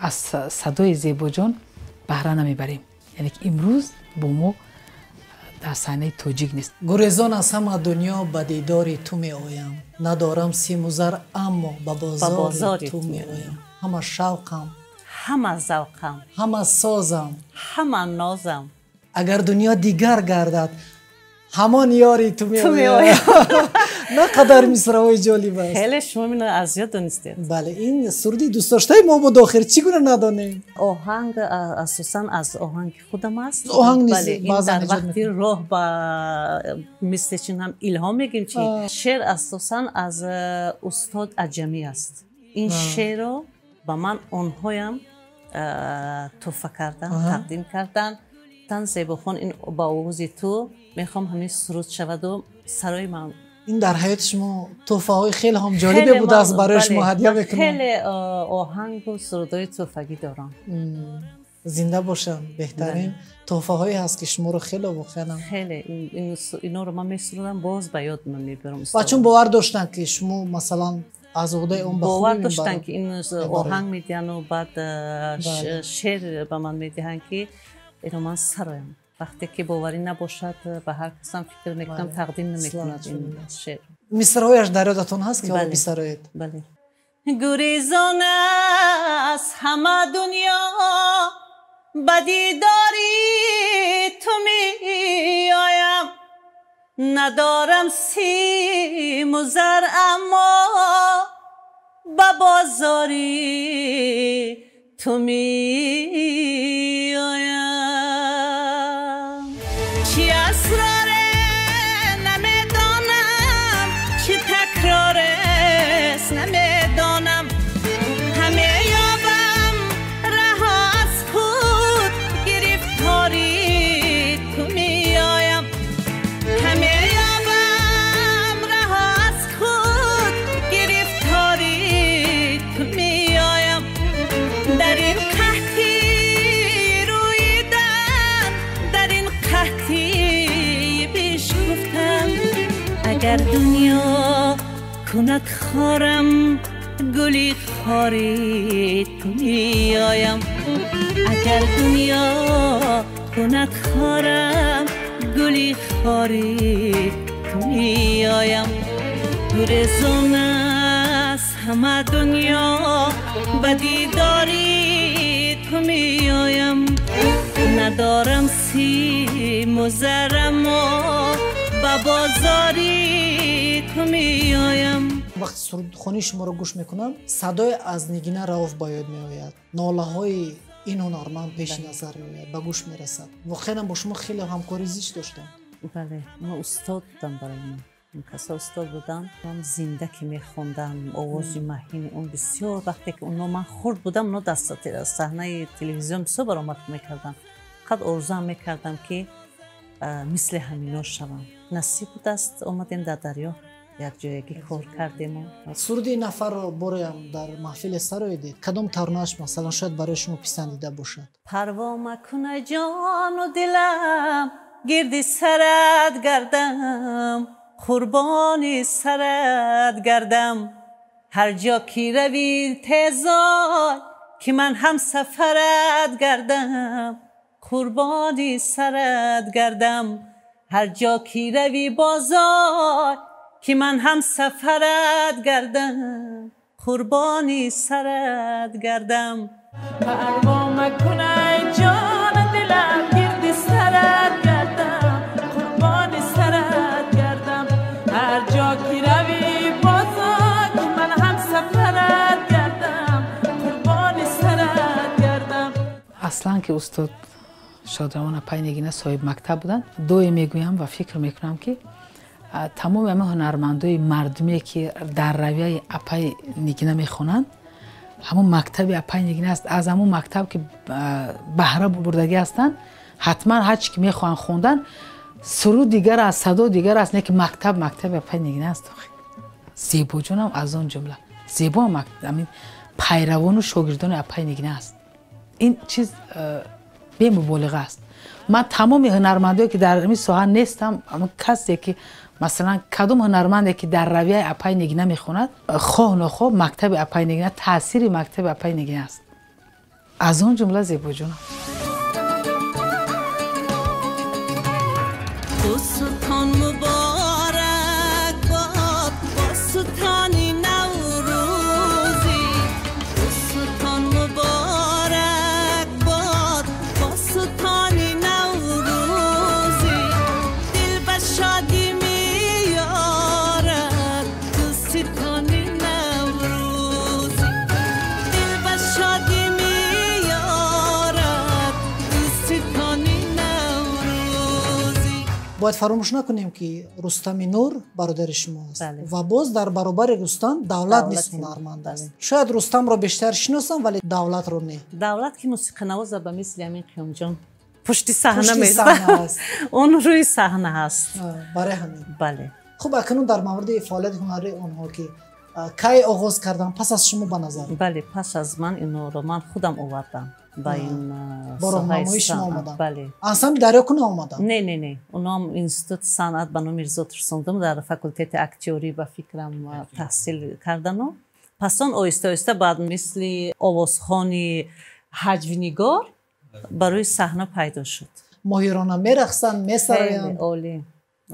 аз садои Зебоҷон баҳра намебарем. Яъне ки имрӯз бо мо дар саҳнаи тоҷик нест. Гурезон аз ҳама дунё ба дидори ту меоям, надорам симу зар, аммо ба бозори ту меоям. Ҳама шавқам, ҳама завқам, ҳама созам, ҳама нозам. Агар дунё дигар гардад, ҳамон ёри ту меоям. На қадар мисраҳои ҷолиб аст. Хеле шумо мино аз ёд донистед. Бале, ин суруди дӯстдоштаи мо буд охир, чӣ гуна надонем? Оҳанг асосан аз оҳанги худам аст. Оҳанг низ баъзан дар вақти роҳ ба мисли чин ҳам илҳом мегирем, чи шеър асосан аз устод Аҷамӣ аст. Ин шеърро ба ман онҳоям туҳфа кардан, тақдим кардан. Тан Зебохон, ин ба овози ту мехоҳам ҳамин суруд шаваду сарои ман. Ин дар ҳаёти шумо туҳфаҳои хеле ҳам ҷолибе будааст, барои шумо ҳадя мекунам. Хеле оҳангу сурудҳои туҳфагӣ дорам. Зинда бошам, беҳтарин туҳфаҳое ҳаст, ки шуморо хеле воқеан хеле инҳоро ман месурудам, боз ба ёд мебарам. Ва чун бовар доштанд, ки шумо масалан аз уҳдаи он ба бовар доштанд, ки ин оҳанг медиҳану баъд шеър ба ман медиҳанд, ки инро ман сароям. Вақте ки боварӣ набошад, ба ҳар касам фикр мекунам тақдим намекунад ин шеър. Мисраҳояш дар ёдатон ҳаст, ки ҳоло бисароед? Бале. Гурезон аз ҳама дунё ба дидори ту меоям, надорам симу зар, аммо ба бозори ту меоям. Чи асроре намедонам, чи такрорест намедонам, ҳаме ёбам раҳо аз худ, гирифтори ту меоям. Ҳаме ёбам раҳо аз худ, гирифтори ту меоям. Дар ин қаҳти рӯидан, дар ин қаҳти бешкуфтан, агар дунё кунад хорам гули хори ту меоям. Агар дунё кунад хорам гули хори ту меоям. Гурезон аз ҳама дунё ба дидори ту меоям. Надорам симу зарам-о ба бозори ту меоям. Вақти сурудхонии шуморо гӯш мекунам, садое аз Нигина Рауф ба ёд меояд. Нолаҳои ин ҳунарманд пеши назар меояд, ба гӯш мерасад. Воқеан бо шумо хеле ҳамкорӣ зич доштам. Бале, ма устод будам барои ман. Касо устод будам, ман зинда ки мехондам, овози маҳини он бисёр. Вақте ки оно ман хурд будам, оно дар саҳнаи телевизион бисёр баромад мекардам. Фақат орзуам мекардам ки мисли ҳамино шавам. Насиб будааст, омадем дар дарё, якҷоягӣ кор кардем. Суруди ин нафарро бороям дар маҳфиле сароидед. Кадом таронааш масалан шояд барои шумо писандида бошад? Парво макун ҷону дилам, гирди сарат гардам, қурбони сарат гардам. Ҳар ҷо ки равӣ тезой, ки ман ҳам сафарат гардам, қурбони сарат гардам. Ҳар ҷо ки равӣ бозой, ки ман ҳам сафарат гардам, қурбони сарат гардам. Парво макун ай ҷону дилам, гирди сарат гардам, қурбони сарат гардам. Ҳар ҷо ки равӣ бозой, ки ман ҳам сафарат гардам, қурбони сарат гардам. Аслан ки устод Шодравон апай Нигина соҳиб мактаб буданд, доим мегӯям ва фикр мекунам ки тамоми ҳама ҳунармандои мардуме ки дар равияи апай Нигина мехонанд, ҳамон мактаби апай Нигина аст. Аз ҳамон мактаб ки баҳра бурдагӣ ҳастанд, ҳатман ҳар чи ки мехоҳанд хондан, суруд дигар аст, садо дигар аст, не ки мактаб мактаби апай Нигина аст. Зебоҷонам аз он ҷумла. Зебо ҳамин пайравону шогирдони апай Нигина аст. Ин чиз бемуболиға аст. Ман тамоми ҳунармандое ки дар ин соҳа нестам, ҳамон касе ки масалан кадом ҳунарманде ки дар равияи апай Нигина мехонад, хоҳ нохоҳ мактаби апай Нигина, таъсири мактаби апай Нигина аст. Аз он ҷумла Зебоҷонам. Бӯстон муборак бод, бӯстони Наврӯзӣ. Бӯстон муборак бод, бӯстони Наврӯзӣ. Дил ба шодӣ меёрад бӯстони Наврӯзӣ. Дил ба шодӣ меёрад бӯстони Наврӯзӣ. Бояд фаромӯш накунем ки Рустами Нур бародари шумо аст ва боз дар баробари Рустам Давлат низ ҳунарманд аст. Шояд Рустамро бештар шиносам, вале Давлатро не. Давлат ки мусиқинавоз ба мисли ҳамин Қиёмҷон пушти саҳна меистад, он рӯи саҳна ҳаст. Барои ҳамин. Бале. Хуб, акнун дар мавриди фаъолияти ҳунарии онҳо ки кай оғоз кардам, пас аз шумо ба назар? Бале, пас аз ман инҳоро ман худам овардам ба ин бо роҳнамоии шумо омадам. Бале. Ансамбли Дарё куна омадам? Не, не, не. Онҳоам институти санъат ба номи Мирзо Турсунзода дар факултети актёрӣ ба фикрам таҳсил кардану пас он оҳиста оҳиста баъд мисли овозхони ҳаҷвнигор барои саҳна пайдо шуд. Моҳирона мерақсанд, месароянд. Олӣ,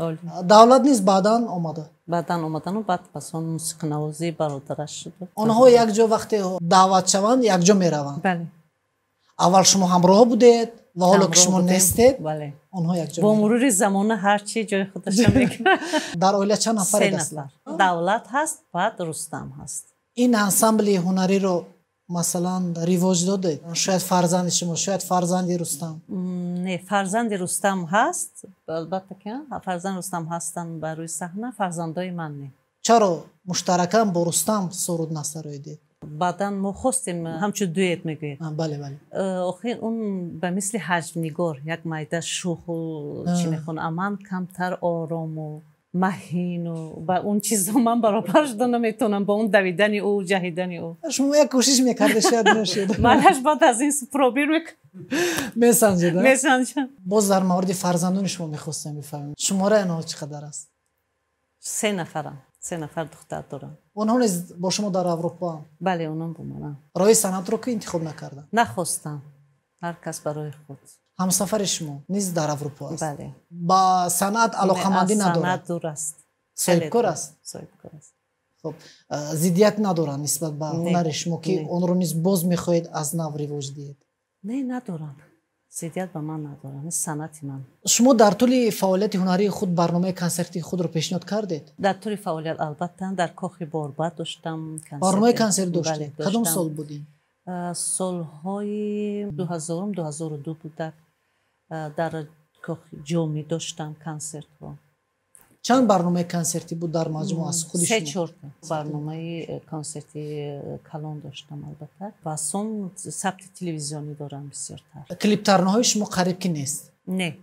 олӣ. Давлат низ баъдан омада. Баъдан омадану баъд пас он мусиқинавозии бародараш шуд. Онҳо якҷо вақте даъват шаванд, якҷо мераванд. Бале. Аввал шумо ҳамроҳ будед ва ҳоло ки шумо нестед, онҳо якҷо. Бо мурури замона ҳар чи ҷои худашро мегирад. Дар оила чанд нафаред Се аслан? нафар. Давлат ҳаст, баъд Рустам ҳаст. Ин ансамбли ҳунариро масалан ривоҷ додед? Шояд фарзанди шумо, шояд фарзанди Рустам. Не, фарзанди Рустам ҳаст, албатта ки фарзанди Рустам ҳастанд ба рӯи саҳна, фарзандои ман не. Чаро муштаракан бо Рустам суруд насароидед? Баъдан мо хостем ҳамчун дуэт мегӯед. Бале, бале. Охир он ба мисли ҳаҷвнигор як майда шӯху чӣ мехонад, а ман камтар орому маҳину ба он чизо ман баробар шуда наметавонам, бо он давидани ӯ, ҷаҳидани ӯ. Шумо як кӯшиш мекарде, шояд нашуд. Манаш баъд аз ин пробир месанҷед. Месанҷам. Боз дар мавриди фарзандони шумо мехостем бифаҳмем. Шумораи онҳо чӣ қадар аст? Се нафарам. 3 нафар духтар дорам. Онҳо низ бо шумо дар Аврупоанд? Бале, онҳо бо мананд. Роҳи санъатро ки интихоб накарданд? Нахостам. Ҳар кас барои худ. Ҳамсафари шумо низ дар Аврупо аст? Бале. Ба санъат алоқамандӣ надорад? Санъат дур аст. Соҳибкор аст? Соҳибкор аст. Хуб, зиддият надоранд нисбат ба ҳунари шумо, ки онро низ боз мехоҳед аз нав ривоҷ диҳед? Не, надоранд. Зиддият ба ман надоранд. Ин санъати ман. Шумо дар тӯли фаъолияти ҳунарии худ барномаи консертии худро пешниҳод кардед? Дар тӯли фаъолият, албатта, дар Кохи Борбад доштам. Барномаи консерт доштед? Кадом сол буд ин? Солҳои 2000, 2002 буда. Дар Кохи Ҷомӣ доштам консертҳо. Чанд барномаи консертӣ буд дар маҷмӯъ аз худи шумо? 3-4 барномаи консерти калон доштам, албатта. Ва сон сабти телевизионӣ дорам бисёртар. Клиптарнаҳои шумо қариб ки нест? Не.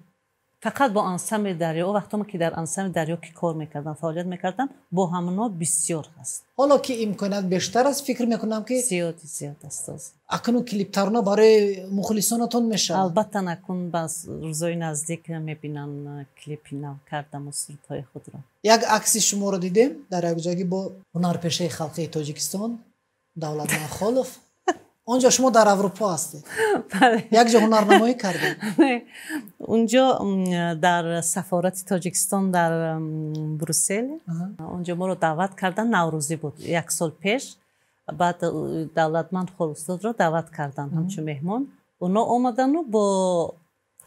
Фақат бо ансамбли Дарё. О вақтоме ки дар ансамбли Дарё ки кор мекардам, фаъолият мекардам, бо ҳамоно бисёр ҳаст. Ҳоло ки имконият бештар аст, фикр мекунам ки зиёд зиёд аст. Акнун клиптарна барои мухлисонатон мешавад? Албатта, накун ба рӯзои наздик мебинанд клипи нав кардаму сурудҳои худро. Як акси шуморо дидем дар якҷоягӣ бо ҳунарпешаи халқии Тоҷикистон Давлатман Холов. Онҷо шумо дар Аврупо ҳастед. Якҷо ҳунарнамоӣ кардед? Унҷо дар сафорати Тоҷикистон дар Брюссел, онҷо моро даъват кардан, Наврӯзӣ буд як сол пеш. Баъд Давлатманд Холустодро даъват кардан ҳамчун меҳмон. Оно омадану бо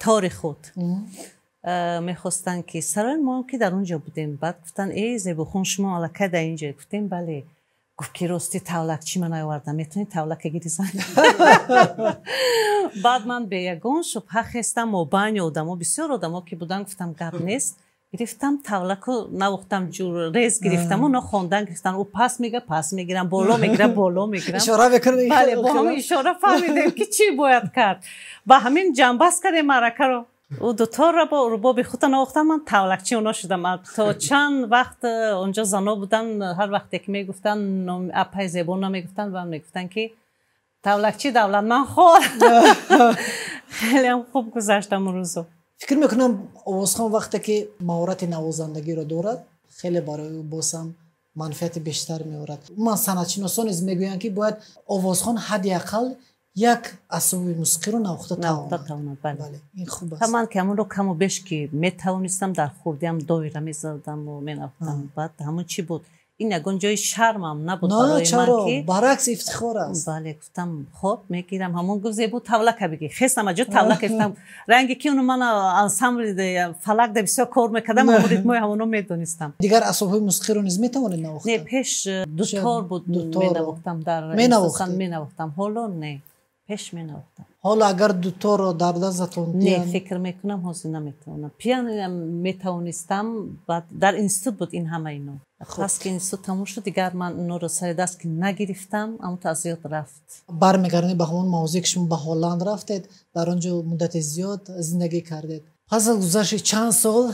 тори худ мехостанд ки сарои мо ки дар он ҷо будем. Баъд гуфтанд: эй Зебохун, шумо аллакай дар ин ҷо? Гуфтем: бале. Гуфт ки рости тавлакчи ман наовардам, метавонӣ тавлака гиризан? Баъд ман бе ягон шубҳа хестам, мобайни одамо, бисёр одамо ки будан, гуфтам гап нест. Гирифтам тавлаку, навохтам, ҷур рез гирифтам, оно хондан гирифтан. Ӯ пас мега, пас мегирам, боло мегирам, боло мегирам. Ишора мекунед? Бале, бо ҳамин ишора фаҳмидем ки чӣ бояд кард. Ба ҳамин ҷамъбаст кардем маъракаро. Ӯ дуторро бо рубоби худта навохтам, ман тавлакчи оно шудам. То чанд вақт онҷо зано буданд, ҳар вақте ки мегуфтанд апай Зебо намегуфтанд ва мегуфтанд ки тавлакчи Давлатман хор. Хелеам хуб гузаштам он рӯзо. Фикр мекунам овозхон вақте ки маҳорати навозандагиро дорад, хеле барои ӯ боз ҳам манфиати бештар меорад. Умуман санъатшиносон низ мегӯянд ки бояд овозхон ҳадди ақал як асбоби мусиқиро навохта тавонад. Бале, ин хуб аст. Ман ки ҳамонро каму беш ки метавонистам, дар хурдиам доира мезадаму менавохтам. Баъд ҳамон чӣ буд? Ин ягон ҷои шармам набуд барои ман ки баръакс ифтихор аст. Бале, гуфтам хоб мегирам. Ҳамон гуфт: Зебо, тавлака бигир. Хестам аҷо тавлака гирифтам. Ранги ки уну ман ансамбли Фалак да бисёр кор мекардам, ҳамон ритмои ҳамоно медонистам. Дигар асбобҳои мусиқиро низ метавонед навохта? Не, пеш дутор буд менавохтам, дар менавохтам, ҳоло не. Пеш менавохтам. Ҳоло агар дуторро дар дастатон не, фикр мекунам ҳозир наметавонам. Пиано метавонистам, баъд дар институт буд ин ҳама ино. Пас ки институт тамом шуд, дигар ман инҳоро сари даст ки нагирифтам, амто аз ёд рафт. Бармегардем ба ҳамон мавзӯе ки шумо ба Ҳолланд рафтед, дар он ҷо муддати зиёд зиндагӣ кардед. Пас аз гузашти чанд сол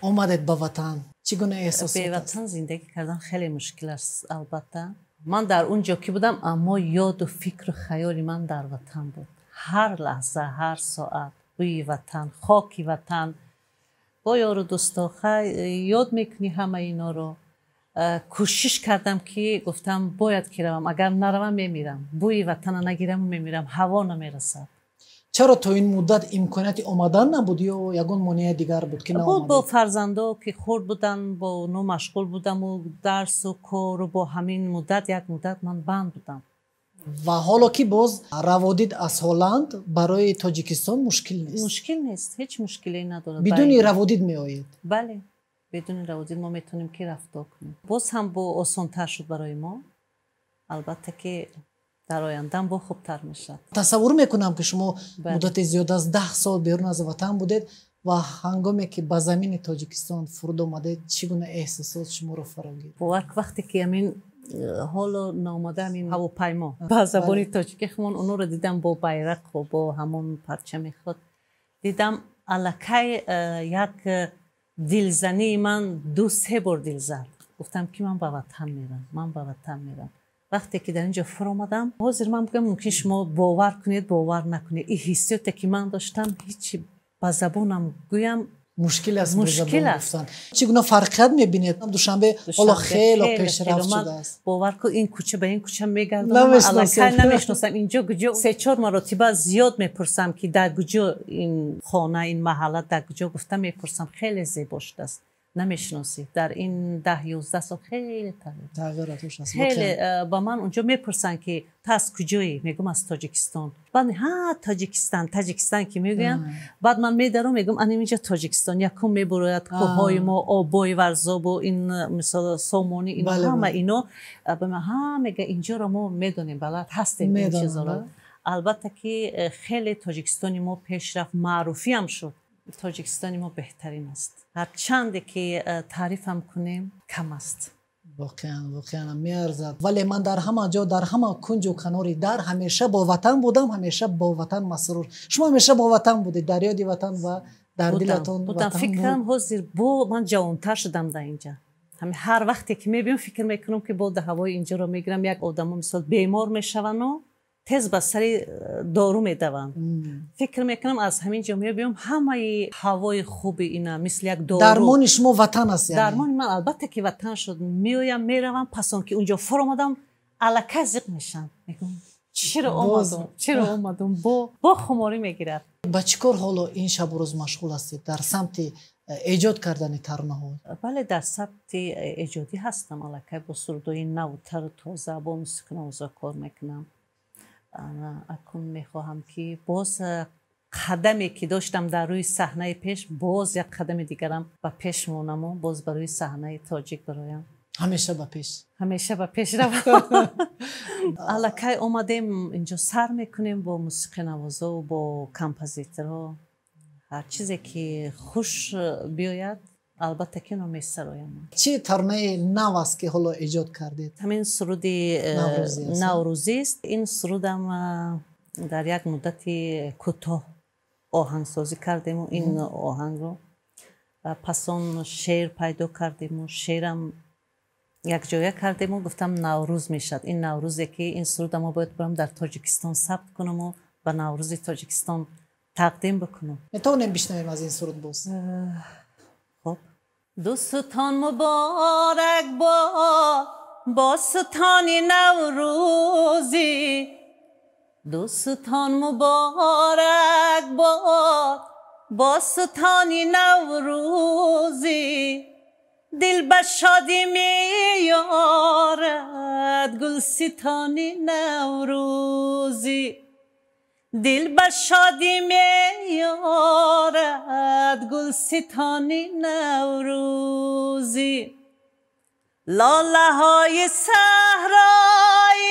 омадед ба ватан. Чӣ гуна эҳсосот аст? Беватан зиндагӣ кардан хеле мушкил аст, албатта. Ман дар он ҷо ки будам, аммо ёду фикру хаёли ман дар ватан буд. Ҳар лаҳза, ҳар соат бӯи ватан, хоки ватан, бо ёру дӯсто ёд мекунӣ ҳама иноро. Кӯшиш кардам ки гуфтам бояд ки равам, агар наравам мемирам, бӯи ватана нагирам мемирам, ҳаво намерасад. Чаро то ин муддат имконияти омадан набуд ё ягон монеаи дигар буд ки наомадед? Буд, бо фарзандо ки хурд буданд, бо оно машғул будаму дарсу кору, бо ҳамин муддат як муддат ман банд будам. Ва ҳоло ки боз раводид аз Ҳолланд барои Тоҷикистон мушкил нест? Мушкил нест, ҳеҷ мушкиле надорад. Бидуни раводид меоед? Бале, бидуни раводид мо метавонем ки рафто кунем. Боз ҳам бо осонтар шуд барои мо. Албатта ки дар ояндаам бо хубтар мешавад. Тасаввур мекунам ки шумо муддати зиёд аз 10 сол берун аз ватан будед ва ҳангоме ки ба замини Тоҷикистон фуруд омадед, чӣ гуна эҳсосот шуморо фаро гирифт? Бовар, вақте ки ҳамин ҳоло наомада ҳамин ҳавопаймо ба забони тоҷикӣ хумон онҳоро дидам бо байрақу бо ҳамон парчами худ, дидам аллакай як дилзании ман 2-3 бор дил зад. Гуфтам ки ман ба ватан мерам, ман ба ватан мерам. Вақте ки дар ин ҷо фуромадам, ҳозир ман бигӯям мумкин шумо бовар кунед, бовар накунед, ин ҳиссиёте ки ман доштам ҳеҷ ба забонам гӯям Мушкил аст, мушкил аст. Чӣ гуна фарқият мебинед? Душанбе ҳоло хеле пешрафт шудааст. Бовар кун, ин кӯча ба ин кӯча мегардам, аллакай намешиносам инҷо куҷо. 3-4 маротиба зиёд мепурсам, ки дар куҷо ин хона, ин маҳалла дар куҷо, гуфта мепурсам. Хеле зебо шудааст, намешиносӣ. Дар ин 10-11 сол хеле тағйирот шудааст. Хеле ба ман унҷо мепурсанд, ки ту аз куҷоӣ? Мегӯм, аз Тоҷикистон. Баъд ҳа, Тоҷикистон, Тоҷикистон ки мегӯянд. Баъд ман медарам, мегӯм, ана инҷа Тоҷикистон. Якум мебурояд кӯҳҳои мо, обои Варзобу ин мисол Сомонӣ, ино ҳама ино. Ба ман ҳа мега, инҷоро мо медонем, балад ҳастем ин чизоро. Албатта ки хеле Тоҷикистони мо пешрафт, маъруфиам шуд. Тоҷикистони мо беҳтарин аст. Ҳарчанде ки таърифам кунем, кам аст. Воқеан, воқеан меарзад. Вале ман дар ҳама ҷо, дар ҳама кунҷу канори дар ҳамеша бо ватан будам, ҳамеша бо ватан масрур. Шумо ҳамеша бо ватан будед, дар ёди ватан ва дар дилатон будам. Фикрам ҳозир бо ман ҷавонтар шудам дар инҷа. Ҳар вақте ки мебиём, фикр мекунам, ки бо ҳавои инҷоро мегирам. Як одамо мисол бемор мешавану тез ба сари дору медаванд. Фикр мекунам, аз ҳамин ҷо мебиём, ҳамаи ҳавои хуби ина мисли як дору. Дармони шумо ватан аст, яъне? Дармони ман албатта ки ватан шуд. Меоям, меравам, пас он ки унҷо фуромадам, аллакай зиқ мешам. Мегӯям, чиро омадум, чиро омадум, бо хуморӣ мегирад. Ба чӣ кор ҳоло ин шабу рӯз машғул ҳастед? Дар самти эҷод кардани таронаҳо? Бале, дар самти эҷодӣ ҳастам. Аллакай бо сурудҳои навтару тоза, бо мусиқинавозо кор мекунам. Акун мехоҳам, ки боз қадаме ки доштам дар рӯи саҳнаи пеш, боз як қадами дигарам ба пеш монаму боз ба рӯи саҳнаи тоҷик бароям. Ҳамеша ба пеш, ҳамеша ба пеш равам. Аллакай омадем инҷо, сар мекунем бо мусиқинавозо, бо композиторҳо. Ҳар чизе ки хуш биёяд, албатта ки инро месароям. Чӣ таронаи нав аст, ки ҳоло эҷод кардед? Ҳамин суруди наврӯзист. Ин сурудам дар як муддати кӯтоҳ оҳангсозӣ кардему ин оҳангро, пас он шеър пайдо кардему шеърам якҷоя кардему гуфтам, наврӯз мешавад. Ин наврӯзе ки ин суруда мо бояд барам дар Тоҷикистон сабт кунаму ба наврӯзи Тоҷикистон тақдим бикунам. Метавонем бишнавем аз ин суруд боз? Хуб. Дӯстон муборак бод бостони наврӯзӣ, дӯстон муборак бод бостони наврӯзӣ, дил ба шодӣ меёрад гулситони наврӯзӣ, дил ба шодӣ меёрад гулситони наврӯзӣ. Лолаҳои саҳроӣ,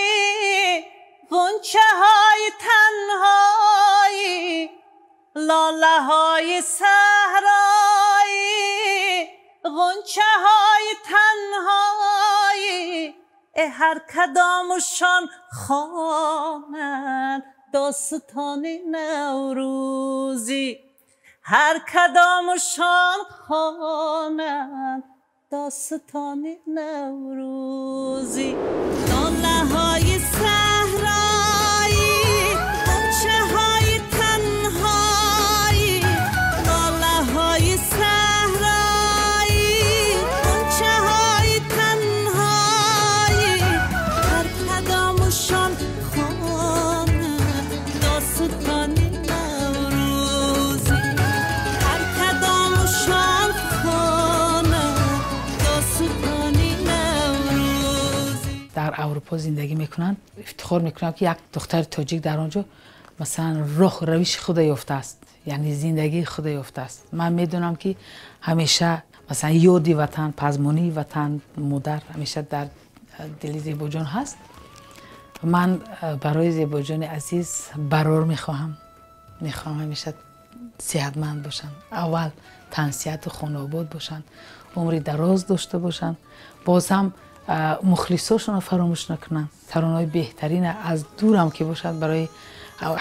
ғунчаҳои танҳоӣ, лолаҳои саҳроӣ, ғунчаҳои танҳоӣ, ҳар кадомшон хонанд достони наврӯзӣ, ҳар кадомшон хонанд достони наврӯзӣ. Лолаҳои саҳроӣ, ғунчаҳои танҳоӣ, лолаҳои саҳроӣ, ғунчаҳои танҳоӣ, ҳар кадомшон хонанд достони наврӯзӣ, ҳар кадомшон хонанд достони наврӯзӣ. Дар Аврупо зиндагӣ мекунанд, ифтихор мекунам, ки як духтари тоҷик дар он ҷо масалан роҳ равиши худа ёфтааст, яъне зиндагии худа ёфтааст. Ман медонам, ки ҳамеша масалан ёди ватан, пазмонии ватан, модар ҳамеша дар дили Зебоҷон ҳаст. Ман барои Зебоҷони азиз барор мехоҳам, мехоҳам ҳамеша сеҳатманд бошанд, аввал тансиҳату хонаобод бошанд, умри дароз дошта бошанд, боз ҳам мухлисошонро фаромӯш накунанд, таронаҳои беҳтарина аз дурам ки бошад барои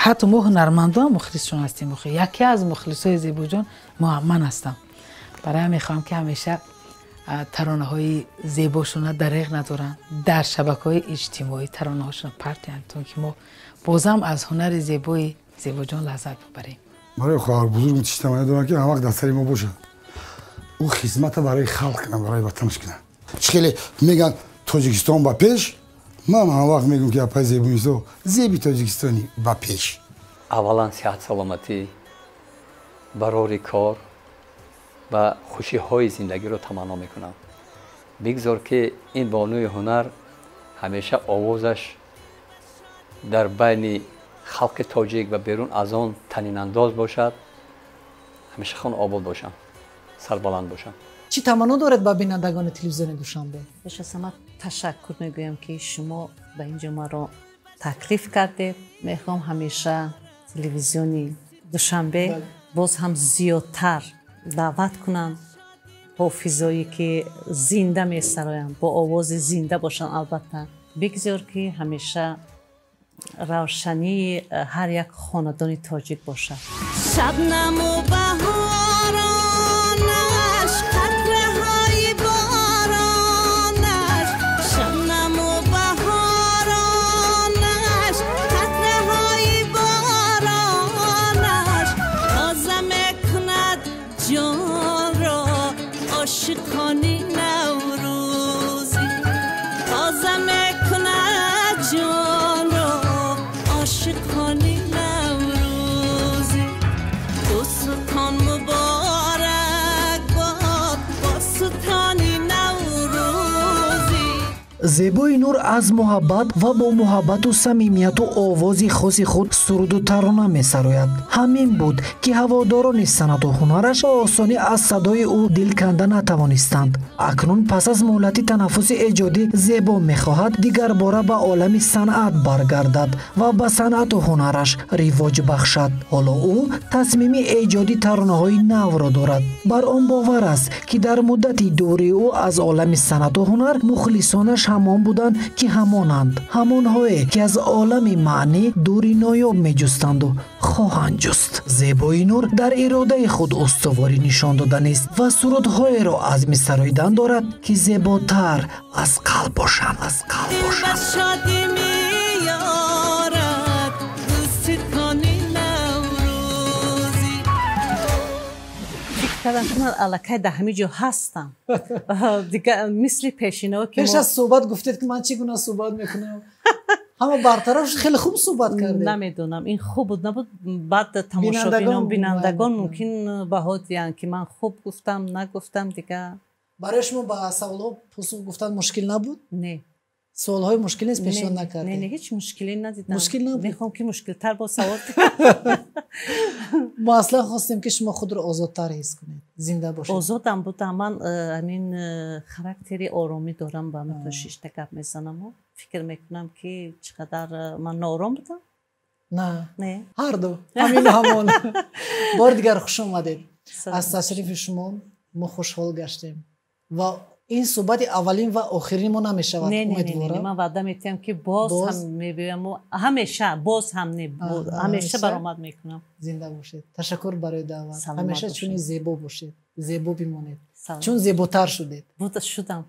ҳатто мо ҳунармандон мухлисшон ҳастем. Яке аз мухлисои Зебоҷон ман ҳастам. Барои ҳам мехоҳам, ки ҳамеша таронаҳои зебошона дареғ надоранд, дар шабакаҳои иҷтимоӣ таронаҳошона партиянд, то ки мо бозам аз ҳунари зебои Зебоҷон лаззат бибарем. Барои хоҳар бузургм чӣ таманно дорам, ки ҳамавақт дар сари мо бошад. Ӯ хизмата барои халқ кунад, барои ватанаш кунад. Чӣ хеле мегӯянд Тоҷикистон ба пеш, ман ҳам вақт мегӯям ки апай Зебунисо зеби Тоҷикистони ба пеш. Аввалан сиҳат саломатӣ, барори кор ва хушиҳои зиндагиро таманно мекунам. Бигзор ки ин бонуи ҳунар ҳамеша овозаш дар байни халқи тоҷик ва берун аз он танинандоз бошад, ҳамеша хон обод бошам, сарбаланд бошам. Чӣ таманно доред ба бинандагони телевизиони Душанбе? Пеш аз ҳама ташаккур мегӯям, ки шумо ба ин ҷо маро таклиф кардед. Мехоҳам ҳамеша телевизиони Душанбе боз ҳам зиёдтар даъват кунанд ҳофизое ки зинда месароянд, бо овози зинда бошанд. Албатта, бигзор ки ҳамеша равшании ҳар як хонадони тоҷик бошад. Шабнаму баҳоронаш, қатраҳои боронаш, шабнаму баҳоронаш, қатраҳои боронаш, тоза мекунад ҷонро ошиқони наврӯзӣ, тоза мекунад ҷонро ошиқони наврӯзӣ. Дӯстон муборак бод бо сутони наврӯзӣ. Зебои Нур аз муҳаббат ва бо муҳаббату самимияту овози хоси худ суруду тарона месарояд. Ҳамин буд, ки ҳаводорони санъату ҳунараш ба осонӣ аз садои ӯ дил канда натавонистанд. Акнун пас аз муҳлати танаффуси эҷодӣ Зебо мехоҳад дигарбора ба олами санъат баргардад ва ба санъату ҳунараш ривоҷ бахшад. Ҳоло ӯ тасмими эҷоди таронаҳои навро дорад. Бар он бовар аст, ки дар муддати дурии ӯ аз олами санъату ҳунар мухлисонаш ҳамон буданд, ки ҳамонанд, ҳамонҳое, ки аз олами маънӣ дури ноёб меҷустанду хоҳанд ҷуст. Зебои Нур дар иродаи худ устуворӣ нишон доданист ва сурудҳоеро азми сароидан дорад, ки зеботар аз қалб бошанд, аз қалб бошанд. Ба шодӣ меёрад дӯстикони наврӯзӣ. Фикр кардам, ки ман аллакай дар ҳамин ҷо ҳастам. Дигар мисли пешинаҳо ки Пеш аз суҳбат гуфтед, ки ман чӣ гуна суҳбат мекунам, ҳама бартараф шуд, хеле хуб суҳбат кардед. Намедонам, ин хуб буд набуд, баъд тамошобинон, бинандагон мумкин баҳо диҳанд, ки ман хуб гуфтам, нагуфтам, дигар. Барои шумо ба саволҳо посух гуфтан мушкил набуд? Не. Суолҳои мушкил нест пешниҳод накардед? Не, ҳеҷ мушкиле надидам. Мушкил набуд? Мехоҳам, ки мушкилтар бо савол. Мо аслан хостем, ки шумо худро озодтар ҳис кунед, зинда бошед. Озодам будам ман, ҳамин характери оромӣ дорам, ба ҳамин шишта гап мезанаму фикр мекунам, ки чӣ қадар ман ноором будам. На. Не. Ҳарду ҳамину ҳамон. Бори дигар хуш омадед. Аз ташрифи шумо мо хушҳол гаштем ва ин суҳбати аввалин ва охирини мо намешавад, умедворам. Ман ваъда метиҳам, ки боз ҳам мебиёяму ҳамеша, боз ҳам не, ҳамеша баромад мекунам. Зинда бошед, ташаккур барои даъват. Ҳамеша чунин зебо бошед, зебо бимонед, чун зеботар шудед. Шудам,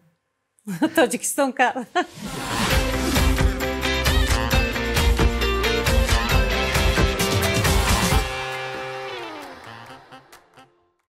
Тоҷикистон кард.